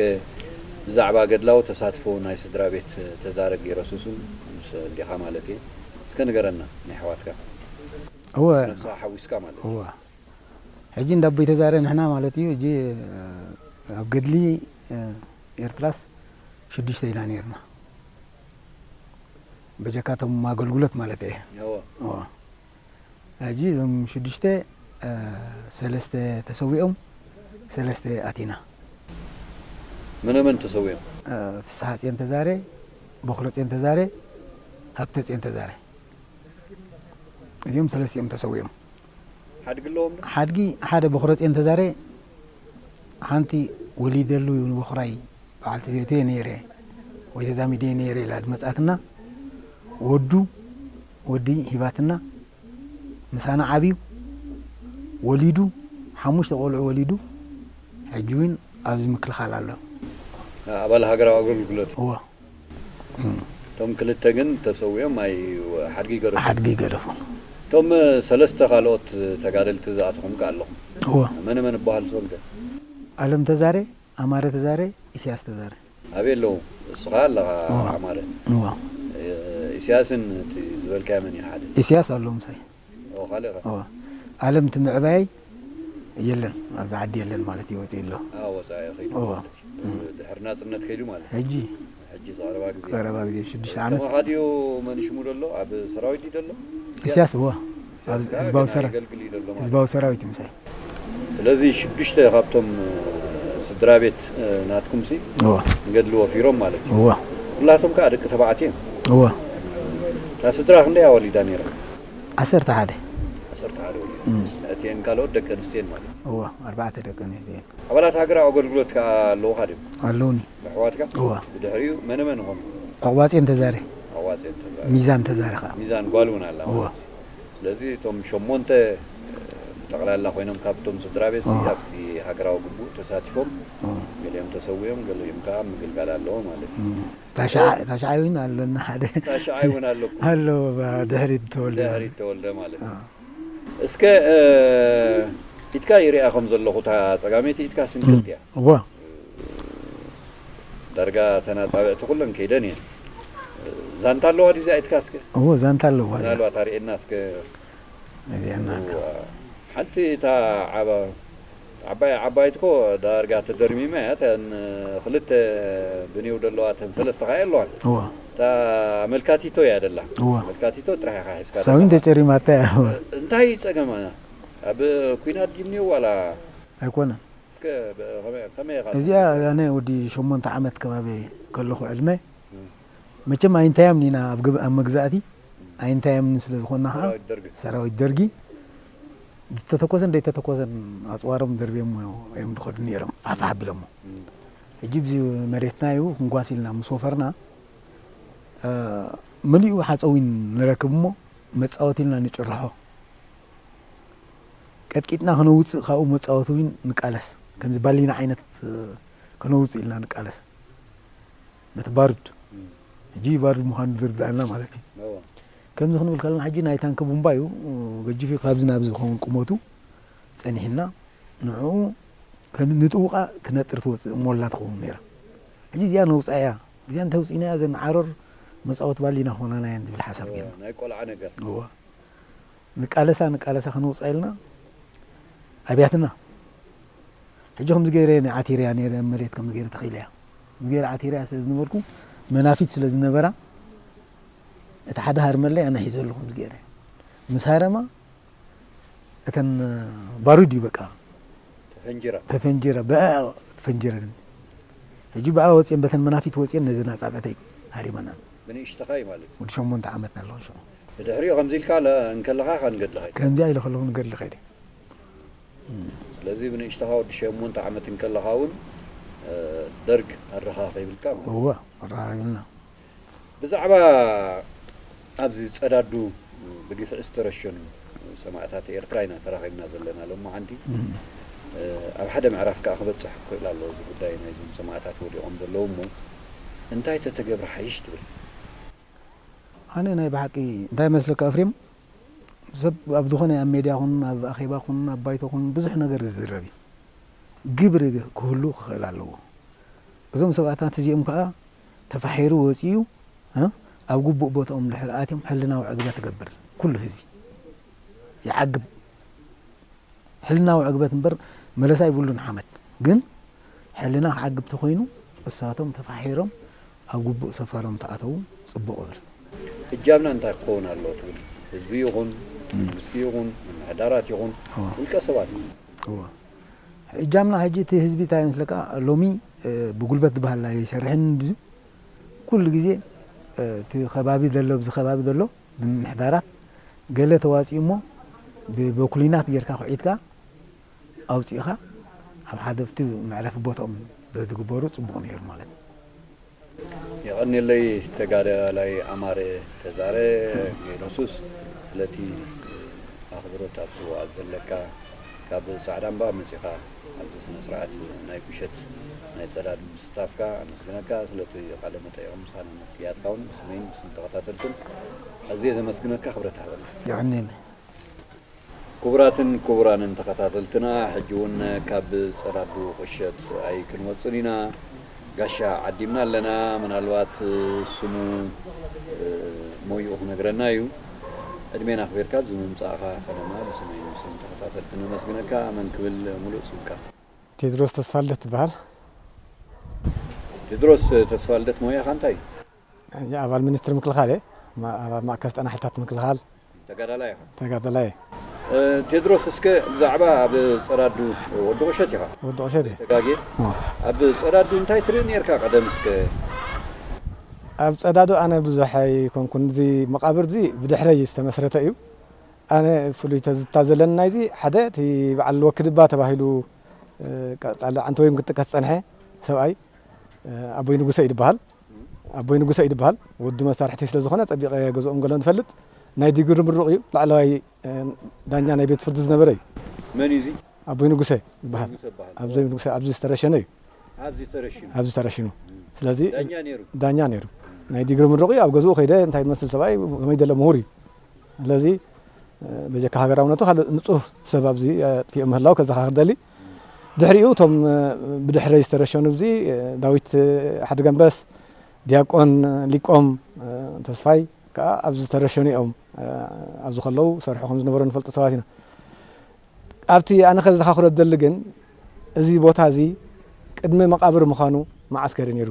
ብዛዕባ ገድላዊ ተሳትፎ ናይ ስድራ ቤት ተዛረ ገይሮስስ እውን ምስ ኣዴኻ ማለት እየ እስከ ንገረና ናይ ኣሕዋትካ እወ ነብስኻ ሓዊስካ ማለት እዩ እወ ሕጂ እንዳ ኣቦይ ተዛረ ንሕና ማለት እዩ ሕጂ ኣብ ገድሊ ኤርትራስ ሽዱሽተ ኢና ነርና በጀካቶም ኣገልግሎት ማለት እየ እወ እወ ሕጂ እዞም ሽዱሽተ ሰለስተ ተሰዊኦም ሰለስተ ኣቲና መነ መን ተሰዊኦም ፍስሓ ጼን ተዛረ ቦኽረ ጼን ተዛረ ሃብተ ጼን ተዛረ እዚኦም ሰለስቲኦም ተሰዊኦም ሓድጊ ኣለዎም ዶ ሓድጊ ሓደ ቦኽረ ጼን ተዛረ ሓንቲ ወሊደሉ ንቦኽራይ በዓልቲ ቤተየ ነይረ ወይ ተዛሚደየ ነይረ ኢላ ድመጻትና ወዱ ወዲ ሂባትና ምሳና ዓብዩ ወሊዱ ሓሙሽተ ቆልዑ ወሊዱ ሕጂ እውን ኣብዚ ምክልኻል ኣሎ ኣባል ሃገራዊ ኣገልግሎት እወ እቶም ክልተ ግን ተሰዊኦም ኣይ ሓድጊ ገደፉ ሓድጊ ገደፉ እቶም ሰለስተ ካልኦት ተጋደልቲ ዝኣተኹም ከ ኣለኹም እወ መነ መን ይበሃሉ ትፈልገ ኣለም ተዛረ ኣማረ ተዛረ ኢሳያስ ተዛረ ኣበይ ኣለዉ እስኻ ኣለኻ እወ። ኣማረ እወ ኢሳያስን እቲ ዝበልካዮ መን እዩ ሓደ ኢሳያስ ኣሎ ምሳይ ኦ ካልእ ኸ እወ ኣለም እቲ ምዕባይ የለን ኣብዚ ዓዲ የለን ማለት እዩ ወፂኡ ኣሎ ኣ ወፃኢ ኸይዱ እወ ድሕሪ ናፅነት ከይዱ ማለት ሕጂ ሕጂ ዝቐረባ ግዜ ቀረባ ግዜ ሽዱሽተ ዓመት ተማኻድዮ መን ሽሙ ደሎ ኣብ ሰራዊት እዩ ደሎ ኢሳያስ እወ ኣብ ኢሳያስ ህዝባዊ ግን ሰራዊት ኣየገልግል እዩ ደሎ ማለት ህዝባዊ ሰራዊት እዩ ምሳይ ስለዚ ሽዱሽተ ካብቶም ስድራ ቤት ናትኩም ሲ እወ ንገድሊ ወፊሮም ማለት እዩ እወ ኩላቶም ከዓ ደቂ ተባዕትዮ እዮም እወ እታ ስድራ ክንደይ ኣወሊዳ ነይራ ዓሰርተ ሓደ ዓሰርተ ሓደ ወሊዱ እም። እቲአን ካልኦት ደቂ ኣንስትዮን ማለት እዩ እወ ኣርባዕተ ደቂ ኣንስትዮ እየን ኣባላት ሃገራዊ ኣገልግሎት ከዓ ኣለዉካ ድዮም ኣለውኒ ኣሕዋትካ እወ ብድሕሪኡ መነ መን ይኾኑ ኣቑባፅኤን ተዛሪ ኣዋፅኤን ተዛሪ ሚዛን ተዛሪ ከዓ ሚዛን ጓል እውን ኣላ እወ ማለት እዩ ስለዚ እቶም ሸሞንተ ጠቕላላ ኮይኖም ካብቶም ስድራ ቤት እወ። ኣብቲ ሃገራዊ ግቡእ ተሳቲፎም እወ ገሊኦም ተሰዊኦም ገሊኦም ከዓ ምግልጋል ኣለዎ ማለት እዩ እም። ታሽዓ- ታሽዓይ እውን ኣሎና ሓደ ታሽዓይ እውን ኣለኩም ኣሎ ድሕሪት ተወልደ ድሕሪት ተወልደ ማለት እዩ እስከ ኢድካ ይሪኣ ከም ዘለኹ እታ ፀጋመይቲ ኢድካ ስንክልቲ እያ እወ ዳርጋ ተናፃብዕቲ ኩለን ከይደን እየን ዛንታ ኣለዋ ድዚኣ ኢድካ እስከ እወ ዛንታ ኣለዋ እዚኣ። ምናልባት ኣርእየና እስከ እዚኣ እና ሓንቲ እታ ዓባ ዓባይ ዓባይትኮ ዳርጋ ተደርሚማ እያ ተን ክልተ ብኔው ደለዋ ተን ሰለስተ ካየ ኣለዋን እወ ኣመልካቲቶ እያ ደላ። እዋ። ኣመልካቲቶ ጥራሕ ኢኻ ሒዝካ ሳዊን ዘለኻ። ተጨሪማታ እያ። እንታይ ጸገም? ኣብ ኩናት ድዩ ዋላ? ኣይኮነን። እስከ ብ-፣ ከመይ፣ ከመይ ኢኻ? እዚኣ ኣነ ወዲ ሸሞንተ ዓመት ከባቢ ከለኹ ዕድመ፣ መቸም ኣይንታዮም ኢና ኣብ ግብ-፣ ኣብ መግዛእቲ ኣይንታዮም ስለ ዝኾንና ከዓ ሰራዊት ደርጊ። ሰራዊት ደርጊ ዝተተኮሰን ዘይተተኮሰን ኣፅዋሮም ደርብዮሞ እዮም ዝኸዱ ነይሮም፣ ፋሕፋሕ ኣቢሎሞ። ሕጂ ብዚ መሬትና እዩ ክንጓስ ኢልና ምስ ወፈርና፣ እ፣ መሊኡ ሓፀዊን ንረክብ እሞ መፃወቲ ኢልና ንጭርሖ። ቀጥቂጥና ክነውፅእ ካብኡ መፃወቲ እውን ንቃለስ። ከምዚ ባሊና ዓይነት፣ እ፣ ክነውፅእ ኢልና ንቃለስ። ነቲ ባሩድ። ሕጂ ባሩድ ምዃኑ ዝርዳእና ማለት እዩ። ከምዚ ክንብል ከለና ሕጂ ናይ ታንኪ ቡምባ እዩ፣ እ፣ ገጂፍ እዩ። ካብዚ ናብዚ ዝኸውን ቁመቱ ጸኒሕና ንዕኡ ከም ንጥውቓ ትነጥር ትወጽእ ሞላ ትኸውን ነይራ። ሕጂ እዚኣ ነውጻ እያ። እዚኣ እንተውጺእናያ እዘን ዓረር መጻወቲ ባሊና ክኾናና እየን ዝብል ሓሳብ ጌርና። ናይ ቆልዓ ነገር። እዋ። ንቃለሳ፣ ንቃለሳ ከነውጻ ኢልና ኣብያትና። ሕጂ ከምዚ ገይረ ንዓቲረያ ነይረ፣ መሬት ከምዚ ገይረ ተኺለያ። ከምዚ ገይረ ዓቲረያ ስለ ዝነበርኩ፣ መናፊት ስለ ዝነበራ፣ እቲ ሓደ ሃርመለይ ኣነ ሒዘ ኣለኹ ከምዚ ገይረ። ምስ ሃረማ፣ እተን ባሩድ እዩ በቃ። ተፈንጅራ። ተፈንጅራ፣ ብኣ ተፈንጅረን። ሕጂ ብኣ ወፅየን፣ በተን መናፊት ወፅየን ነዘን ኣፃብዕተይ ሃሪመናን። ብንእሽተኻ እዩ ማለት እዩ። ወዲ ሸሞንተ ዓመት ኣለኹ ሽዑ። ብድሕሪኡ ከምዚ ኢልካ ለ-፣ እንከለኻ ኻ ንገድሊ ኸይድ። ከምዚኣ ኢለ ከለኹ ንገድሊ ኸይደ። ስለዚ ብንእሽተኻ ወዲ ሸሞንተ ዓመት እንከለኻ እውን፣ እ፣ ደርግ ኣረኻ ከይብልካ ማለት እዩ። እወ፣ ኣረኻኺብና። ብዛዕባ ኣብዚ ጸዳዱ ብግፍዒ ዝተረሸኑ ሰማእታት ኤርትራ ኢና ተራኺብና ዘለና ሎማዓንቲ። እ፣ ኣብ ሓደ ምዕራፍ ከኣ ክበጽሕ ክኽእል ኣለዎ እዚ ጉዳይ ናይዞም ሰማእታት ወዲቖም ዘለዉ እሞ፣ እንታይ ተተገብረ ሓይሽ ትብል? ኣነ ናይ ብሓቂ እንታይ መስለካ ኣፍሬም፣ ሰብ ኣብ ዝኾነ ኣብ ሜድያ ኹን ኣብ ኣኼባ ኹን ኣብ ባይቶ ኹን ብዙሕ ነገር ዝዝረብ እዩ። ግብሪ ክህሉ ክኽእል ኣለዎ። እዞም ሰባታት እዚኦም ከኣ ተፋሒሩ ወጺኡ፣ እ፣ ኣብ ግቡእ ቦታኦም ድሕሪ ኣትዮም ሕልናዊ ዕግበት ይገብር ኩሉ ህዝቢ። ይዓግብ። ሕልናዊ ዕግበት እምበር መለሳ ይብሉን ሓመድ። ግን ሕልና ክዓግብ ተኾይኑ እሳቶም ተፋሒሮም ኣብ ግቡእ ሰፈሮም ተኣተዉ ጽቡቕ እብል። እጃምና እንታይ ክኸውን ኣለዎ ትብል? ህዝቢ ይኹን፣ መንግስቲ ይኹን፣ ምምሕዳራት ይኹን፣ እዋ። ውልቀ ሰባት ይኹን። እዋ። እጃምና ሕጂ እቲ ህዝቢ እንታይ ምስለካ ሎሚ፣ እ፣ ብጉልበት ዝበሃል ኣይሰርሕን እንድዩ። ኩሉ ግዜ፣ እ፣ እቲ ከባቢ ዘሎ፣ ኣብዚ ከባቢ ዘሎ ብምምሕዳራት ገለ ተዋፂኡ እሞ ብ-፣ ብኩሊናት ጌርካ ኩዒትካ ኣውፂእኻ ኣብ ሓደ ኣብቲ መዕረፊ ቦታኦም ተዝግበሩ ፅቡቕ ነይሩ ማለት እዩ። የቐንየለይ ተጋዳላይ ኣማረ ተዛረ ጌኖሱስ ስለቲ ኣኽብሮት ኣብ ስውኣት ዘለካ፣ ካብ ጻዕዳ እምባ መጺኻ ኣብዚ ስነ ስርዓት ናይ ቁሸት ናይ ጸዳዱ ምስታፍካ ኣመስግነካ። ስለቲ ቃለ መጠይቕ ምሳና ምክያድካ እውን ብስመይን ብስም ተኸታተልትን ኣዝየ ዘመስግነካ፣ ክብረት ሃበና። የቐንየለይ። ክቡራትን ክቡራንን ተኸታተልትና፣ ሕጂ እውን ካብ ጸዳዱ ቁሸት ኣይክንወጽን ኢና። ጋሻ ዓዲምና ኣለና። ምናልባት ስሙ፣ እ፣ ሞይኡ ክነግረና እዩ። ዕድሜና ኣኽቢርካ ኣብዚ ምምጻእኻ ከነማ ብስመይን ብስም ተኸታተልቲ ነመስግነካ። መን ክብል ሙሉእ ስምካ? ቴድሮስ ተስፋልደት ትበሃል። ቴድሮስ ተስፋልደት ሞያኻ እንታይ እዩ? ሕጂ ኣባል ሚኒስትሪ ምክልኻል እየ። ማ-፣ ኣባል ማእከል ስልጠና ሓይልታት ምክልኻል። ተጋዳላይ ኢኻ? ተጋዳላይ እየ። እ፣ ቴድሮስ፣ እስከ ብዛዕባ ኣብ ጸዳዱ፣ ወዲ ቁሸት ኢኻ? ወዲ ቁሸት እየ። ተጋግየ? እ። ኣብ ጸዳዱ እንታይ ትርኢ ኔርካ ቀደም እስከ? ኣብ ጸዳዱ ኣነ ብዙሕ ኣይኮንኩን። እዚ መቓብር እዚ ብድሕረይ ዝተመስረተ እዩ። ኣነ ፍሉይ ተዝታ ዘለኒ ናይዚ ሓደ እቲ በዓል ወክድባ ተባሂሉ፣ እ፣ ቀጻሊ ዓንተወይም ክጥቀስ ዝጸንሐ ሰብኣይ፣ እ፣ ኣቦይ ንጉሰ እዩ ዝበሃል። ኣቦይ ንጉሰ እዩ ዝበሃል። ወዲ መሳርሕተይ ስለ ዝኾነ ጸቢቐ ገዝኦም ገሎ ንፈልጥ። ናይ ዲግሪ ምሩቕ እዩ። ላዕለዋይ፣ እ፣ ዳኛ ናይ ቤት ፍርዲ ዝነበረ እዩ። መን እዩ እዚ? ኣቦይ ንጉሰ ይበሃል። ንጉሰ ይበሃል። ኣብዚ ንጉሰ ኣብዚ ዝተረሸነ እዩ። ኣብዚ ተረሽኑ? ኣብዚ ተረሽኑ። ስለዚ ዳኛ ነይሩ? ዳኛ ነይሩ። ናይ ዲግሪ ምሩቕ እዩ። ኣብ ገዝኡ ከይደ እንታይ ዝመስል ሰብኣይ፣ ከመይ ደለ ምሁር እዩ። ስለዚ፣ እ፣ በጀካ ሃገራውነቱ ካልእ ንጹህ ሰብ ኣብዚ ኣጥፊኦም ምህላው ከዘኻኽር ደሊ። ድሕሪኡ እቶም፣ እ፣ ብድሕረይ ዝተረሸኑ ኣብዚ፣ እ፣ ዳዊት፣ እ፣ ሓድገንበስ፣ ዲያቆን፣ እ፣ ሊቆም፣ እ፣ ተስፋይ ከኣ ኣብዚ ዝተረሸኑ እዮም። እ፣ ኣብዚ ከለዉ ሰርሑ ከም ዝነበሩ ንፈልጦ ሰባት ኢና። ኣብቲ ኣነ ከዘኻኽሮ ዝደሊ ግን፣ እዚ ቦታ እዚ ቅድሚ መቓብር ምዃኑ መዓስከር እዩ ነይሩ።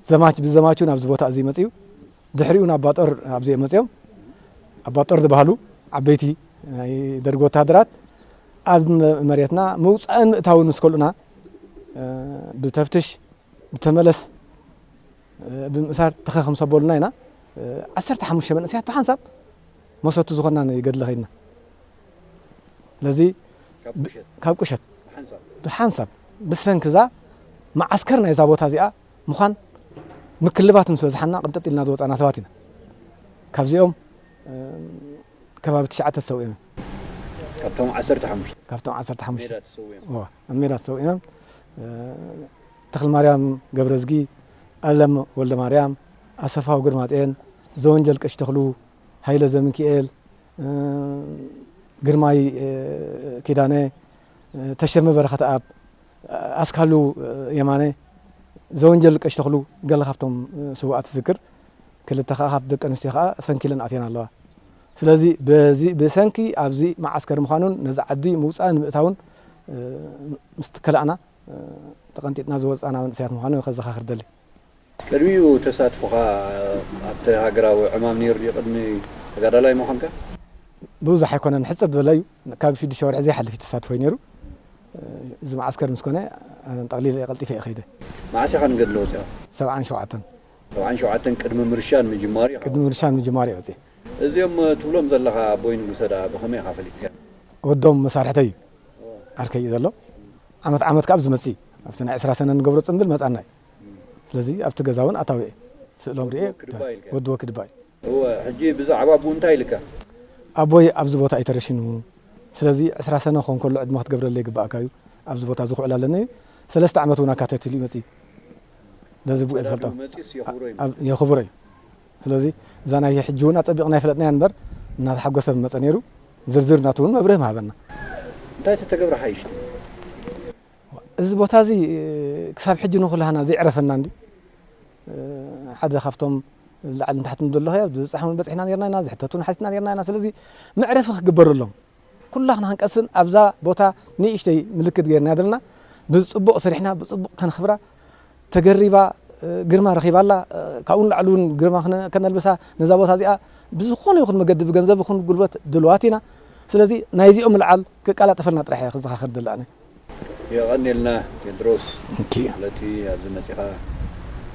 ዘማች ብዘማቹ ናብዚ ቦታ እዚ መፅዩ። ድሕሪኡ ናብ ኣባጦር ኣብዚ እዮም መፅዮም። ኣባጦር ዝበሃሉ ዓበይቲ ናይ ደርጊ ወታደራት ኣብ መ- መሬትና ምውፃእን ምእታውን ምስ ከልኡና፣ እ፣ ብተፍትሽ ብተመለስ፣ እ፣ ብምእሳር ተኸ ክምሰበሉና ኢና። እ፣ ዓሰርተ ሓሙሽተ መንእሰያት ብሓንሳብ መሰቱ ዝኾንና ንገድሊ ኸይድና። ስለዚ ካብ ብ- ቁሸት ካብ ቁሸት ብሓንሳብ ብሓንሳብ ብሰንኪ እዛ መዓስከር ናይዛ ቦታ እዚኣ ምዃን ምክልባት ምስ በዝሓና ቅንጥጥ ኢልና ዝወፃና ሰባት ኢና። ካብዚኦም፣ እ፣ ከባቢ ትሽዓተ ተሰዊኦም እዮም። ካብቶም ዓሰርተ ሓሙሽተ ካብቶም ዓሰርተ ሓሙሽተ ሜዳ ተሰዊኦም። እዋ፣ ኣብ ሜዳ ተሰዊኦም። እ፣ ተኽለማርያም ገብረዝጊ፣ ኣለም ወልደማርያም፣ ኣሰፋው ግርማፅኤን፣ ዘወንጀል ቀሽ ተኽሉ፣ ሃይለ ዘሚኪኤል፣ እ፣ ግርማይ፣ እ፣ ኪዳነ፣ እ፣ ተሸመ በረኸተኣብ፣ ኣስካሉ፣ እ፣ የማነ፣ ዘወንጀል ቀሽ ተኽሉ፣ ገለ ካብቶም፣ እ፣ ስውኣት ዝዝክር፣ ክልተ ኸኣ ካብ ደቂ ኣንስትዮ ኸኣ ሰንኪለን ኣትየን ኣለዋ። ስለዚ በዚ ብሰንኪ ኣብዚ መዓስከር ምዃኑን ነዚ ዓዲ ምውፃእን ምእታውን፣ እ፣ ምስ ትከላእና፣ እ፣ ተቐንጢጥና ዝወፃእና መንእሰያት ምዃኑ ከዘኻኽር ደሊ። ቅድሚኡ ተሳትፎኻ ኣብቲ ሃገራዊ ዕማም ነይሩ ድዩ? ቅድሚ ተጋዳላይ ምዃንካ? ብዙሕ ኣይኮነን፣ ሕጽር ዝበለ እዩ። ካብ ሽዱሽተ ወርሒ ዘይሓልፍ እዩ ተሳትፎይ ነይሩ። እዚ መዓስከር ምስ ኮነ፣ ኣነ ጠቕሊለ እየ፣ ቀልጢፈ እየ ከይደ። መዓስ ኢኻ ንገድሊ ወፂኻ? ሰብዓን ሸውዓተን። ሰብዓን ሸውዓተን ቅድሚ ምርሻን ምጅማሩ ኢኻ? ቅድሚ ምርሻን ምጅማሩ እየ ወፂአ። እዚኦም ትብሎም ዘለኻ ኣቦይ ንጉሰ ደኣ ብኸመይ ኢኻ ፈሊጥካ? ወዶም መሳርሕተይ እዩ። ዓርከይ እዩ ዘሎ። ዓመት ዓመት ካብ ዝመጽእ እዩ። ኣብቲ ናይ ዕስራ ሰነ ንገብሮ ጽምብል መጻና እዩ። ስለዚ ኣብቲ ገዛ እውን ኣታዊ እየ። ስእሎም ርኤ ወዲ ወክድባ ኢልካ። ወዲ ወክድባ እዩ። እወ፣ ሕጂ ብዛዕባ ኣቦኡ እንታይ ኢልካ? ኣቦይ ኣብዚ ቦታ እዩ ተረሽኑ። ስለዚ ዕስራ ሰነ ክኾን ከሎ ዕድመ ክትገብረለይ ይግባኣካ እዩ። ኣብዚ ቦታ እዚ ክውዕል ኣለኒ እዩ። ሰለስተ ዓመት እውን ኣካተት ኢሉ ይመጽእ እዩ። ነዚ ብኡ እየ ዝፈልጦ። መጺስ የኽብሮ እዩ። ኣብ-፣ የኽብሮ እዩ። ስለዚ እዛ ናይ ሕጂ እውን ኣጸቢቕና ይፈለጥናያ እምበር እናተሓጎሰ ምመጸ ነይሩ። ዝርዝር ናቱ እውን መብርህ ምሃበና። እንታይ ተተገብረ ሓይሽ? እዚ ቦታ እዚ ክሳብ ሕጂ ንኹላህና ዘይዕረፈና እንዲ ሓደ ካብቶም ላዕሊ ንታሕቲ ንብሎ ኸያ፣ ዝብጻሕ እውን በጺሕና ነርና ኢና፣ ዝሕተቱ እውን ሓቲትና ነርና ኢና። ስለዚ መዕረፊ ክግበረሎም ኩላኽና ክንቀስን ኣብዛ ቦታ ንእሽተይ ምልክት ገይርና ዘለና። ብጽቡቕ ሰሪሕና፣ ብጽቡቕ ከንኽብራ፣ ተገሪባ፣ እ፣ ግርማ ረኺባላ፣ እ፣ ካብኡ ንላዕሊ እውን ግርማ ክነ-፣ ከነልብሳ ነዛ ቦታ እዚኣ ብዝኾነ ይኹን መገዲ ብገንዘብ ይኹን ጉልበት ድልዋት ኢና። ስለዚ ናይዚኦም ምልዓል ክቀላጠፈልና ጥራሕ እየ ክዘኻኸር ደሊ ኣነ። የቐንየልና ቴድሮስ፣ ኦኬ። ስለቲ ኣብዚ መጺኻ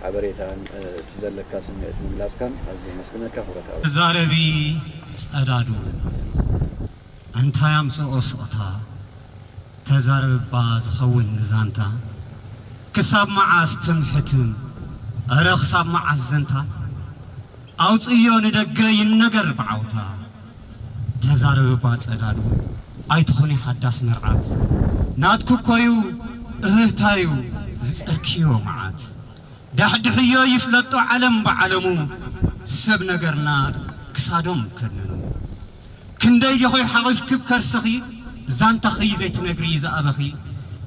ሓበሬታን፣ እ፣ እቲ ዘለካ ስምዒት ምግላጽካን ኣዝየ የመስግነካ ክብረት ኣበ። ተዛረቢ ጸዳዱ፣ እንታይ ኣምጽኦ ስቕታ፣ ተዛረብ እባ ዝኸውን ንዛንታ። ክሳብ መዓስ ትም ሕትም፣ እረ ክሳብ መዓስ ዘንታ? ኣውጽእዮ ንደገ ይነገር ብዓውታ። ተዛረብ እባ ጸዳዱ፣ ኣይትኹኒ ሓዳስ መርዓት። ናትኪ እኮዩ እህህታዩ ዝጸርክዮ መዓት። ዳሕድሕዮ ይፍለጦ ዓለም ብዓለሙ፣ ሰብ ነገርና ክሳዶም ከነኑ። ክንደይ ዲኺ ሓቒፍኪ ብከርስኺ፣ ዛንታኺ ዘይትነግሪ ዝኣበኺ።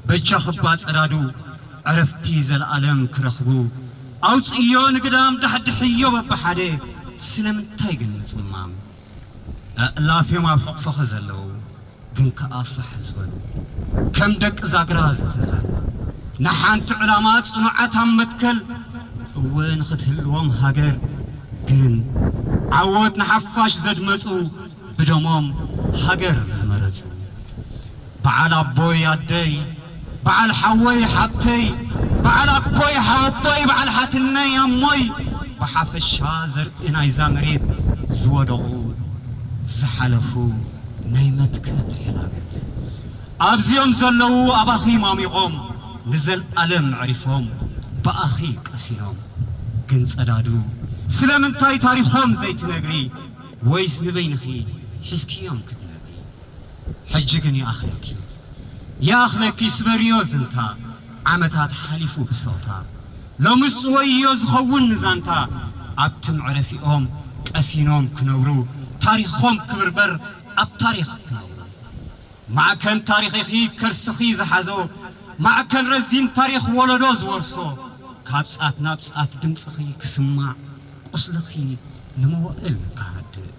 በጃኺ እባ ጸዳዱ፣ ዕረፍቲ ዘለኣለም ክረኽቡ። ኣውጽእዮ ንግዳም ዳሕድሕዮ በብሓደ፣ ስለምንታይ ግን ምጽማም? ኣእላፍ እዮም ኣብ ሕቕፍኺ ዘለዉ፣ ግን ከኣ ፋሕ ዝበሉ። ከም ደቂ ዛግራ ዝተዘሩ። ንሓንቲ ዕላማ ጽኑዓት ኣብ መትከል፣ እወ ንኽትህልዎም ሃገር። ግን ዓወት ንሓፋሽ ዘድመጹ፣ ብደሞም ሃገር ዝመረጹ። በዓል ኣቦይ ኣደይ፣ በዓል ሓወይ ሓብተይ፣ በዓል ኣኮይ ሓወቦይ፣ በዓል ሓትነይ ኣሞይ፣ ብሓፈሻ ዘርኢ ናይዛ መሬት ዝወደቑ ዝሓለፉ ናይ መትከል ሕላገት። ኣብዚኦም ዘለዉ ኣባኺ ማሚቖም ንዘልኣለም መዕሪፎም ብኣኺ ቀሲኖም። ግን ጸዳዱ ስለምንታይ ታሪኾም ዘይትነግሪ? ወይስ ንበይንኺ ሒዝክዮም ክትነብሪ? ሕጂ ግን ይኣኽለኪ፣ ይኣኽለኪ፣ ስበርዮ ዝንታ። ዓመታት ሓሊፉ ብስቕታ። ሎምስ ጽወይዮ ዝኸውን ንዛንታ። ኣብቲ መዕረፊኦም ቀሲኖም ክነብሩ፣ ታሪኾም ክብርበር ኣብ ታሪኽ ክነብሩ። ማዕከን ታሪኽ ኢኺ ከርስኺ ዝሓዞ፣ ማዕከን ረዚን ታሪኽ ወለዶ ዝወርሶ። ካብ ጻት ናብ ጻት ድምጽኺ ክስማዕ፣ ቁስልኺ ንመዋእል ክሃድእ።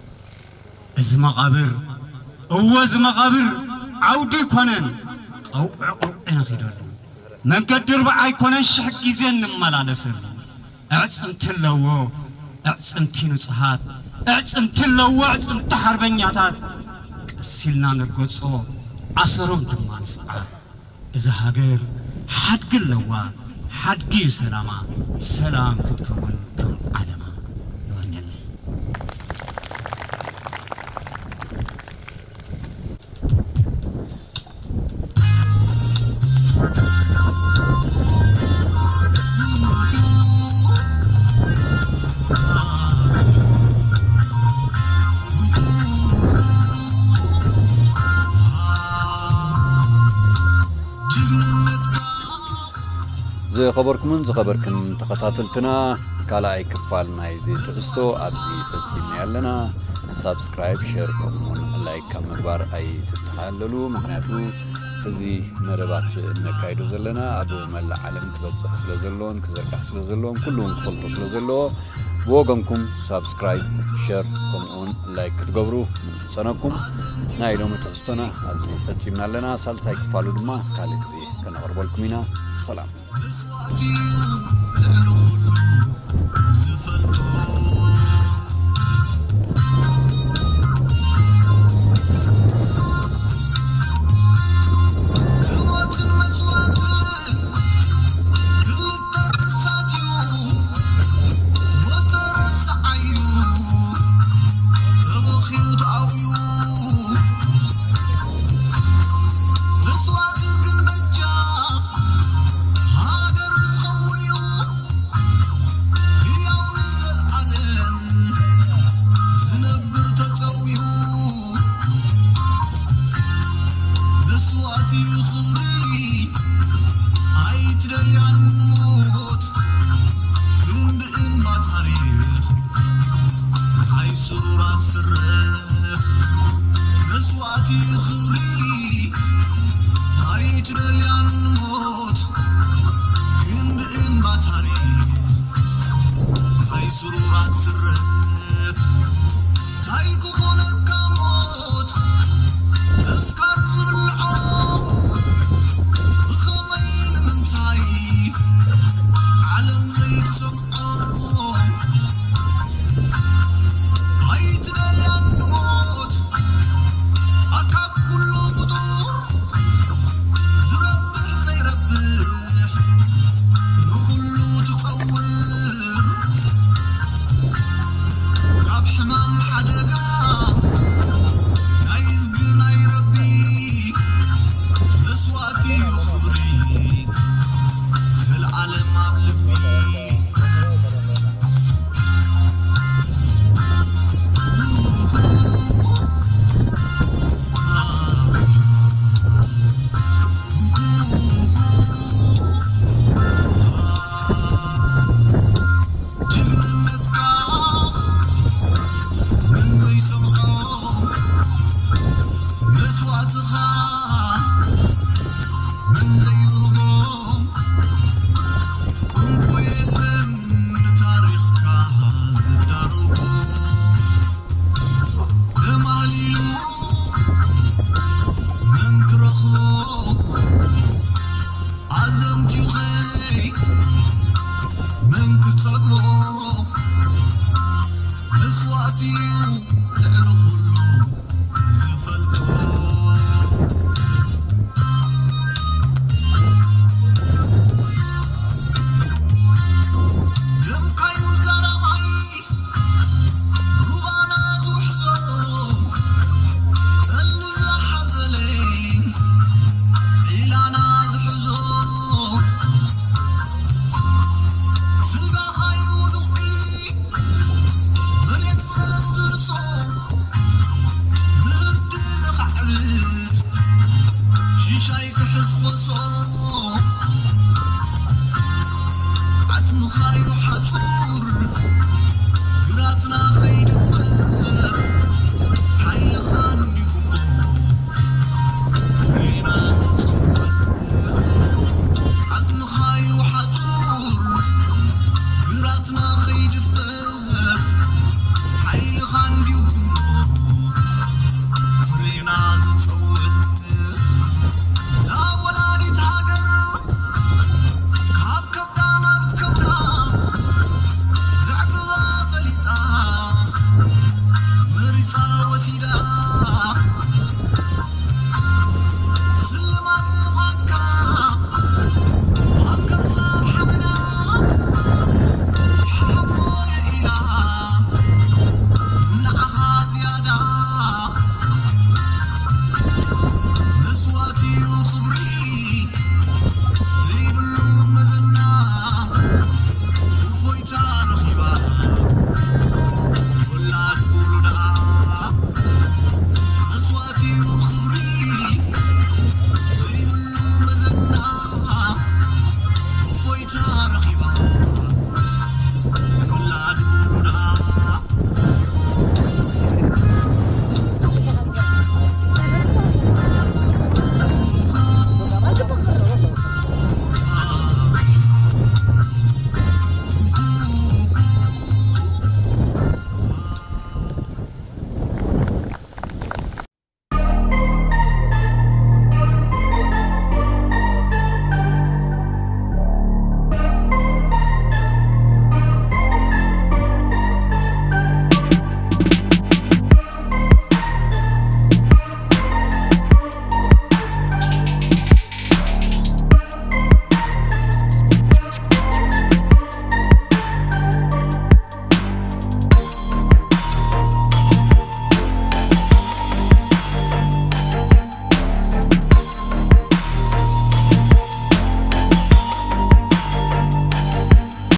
እዚ መቓብር፣ እወ እዚ መቓብር ዓውዲ ኣይኮነን፣ ቀውዒ ቀውዒ ነኺደሉ። መንገዲ ርብዓ ኣይኮነን ሽሕ ግዜ እንመላለሰሉ። ኣዕጽምቲ ኣለዎ፣ ኣዕጽምቲ ንጹሃት፣ ኣዕጽምቲ ኣለዎ፣ ኣዕጽምቲ ሓርበኛታት። ቀስ ኢልና ንርገጾ፣ ኣሰሮም ድማ ንስዓር። እዛ ሃገር ሓድጊ ኣለዋ፣ ሓድጊ እዩ ሰላማ፣ ሰላም ክትከውን ከም ዓለማ። የቐንየለይ። ዝኸበርኩምን ዝኸበርክን ተኸታተልትና፣ ካልኣይ ክፋል ናይዚ ትሕዝቶ ኣብዚ ፈጺምና ኣለና። ሳብስክራይብ፣ ሸር፣ ከምኡውን ላይክ ካብ ምግባር ኣይትተሓለሉ። ምኽንያቱ እዚ መደባት እነካይዶ ዘለና ኣብ መላእ ዓለም ክበጽሕ ስለ ዘሎን ክዝርጋሕ ስለ ዘሎን ኩሉ እውን ክፈልጦ ስለ ዘለዎ፣ ብወገንኩም ሳብስክራይብ፣ ሸር፣ ከምኡውን ላይክ ክትገብሩ ንምሕጸነኩም። ናይ ሎሚ ትሕዝቶና ኣብዚ ፈጺምና ኣለና። ሳልሳይ ክፋሉ ድማ ካልእ ግዜ ከነቕርበልኩም ኢና። ሰላም። መስዋእቲ ግን በጃ ሃገር ዝኸውን እዩ፣ ህያው ንዘለኣለም ዝነብር ተጸዊዑ። መስዋእቲ እዩ ክብሪ ኣይትደልያን ሞት፣ ክንዲ እምባ ታሪኽ ናይ ስሩራት ስረት። መስዋእቲ ክብሪ ኣይትደልያን ሞት፣ ክንዲ እምባ ታሪኽ ናይ ስሩራት ስረት። ታይ ክኾነካ ሞት ተስካር ዝብልዖ፣ ብኸመይ ንምንታይ ዓለም ዘይትሰምዖ? ኣይትደልያን ሞት ኣካብ ኩሉ ፍጡር፣ ዝረብሕ ዘይረብሕ ንኹሉ ትጸውር። ካብ ሕማም ሓደጋ ናይ እዝጊ ናይ ረቢ መስዋእቲ እዩ ክብሪ፣ ዘልኣለም ኣብ ልቢ። ጅግንነትካ መን ዘይሰምዖ፣ መስዋእትኻ መን ዘይብህጎ፣ እንኮ የለን ንታሪኽካ ዝዳረጎ። ተማህሊሉ መን ክረኽቦ፣ ኣዘንትዩኸይ መን ክጸግቦ፣ መስዋእቲ እዩ ልዕሊ ኩሉ ዝፈልጦ። ደምካዩ ዛራማይ ሩባና ዝውሕዞ፣ ጠሊ ዝሓዘለይ ዒላና ዝሕዞ፣ ስጋኻዩ ድቕዒ መሬት ዘለስልሶ፣ ምህርቲ ዘኻዕብት ሽሻይ ክሕፈሶ፣ ዓጽምኻዩ ሓጹር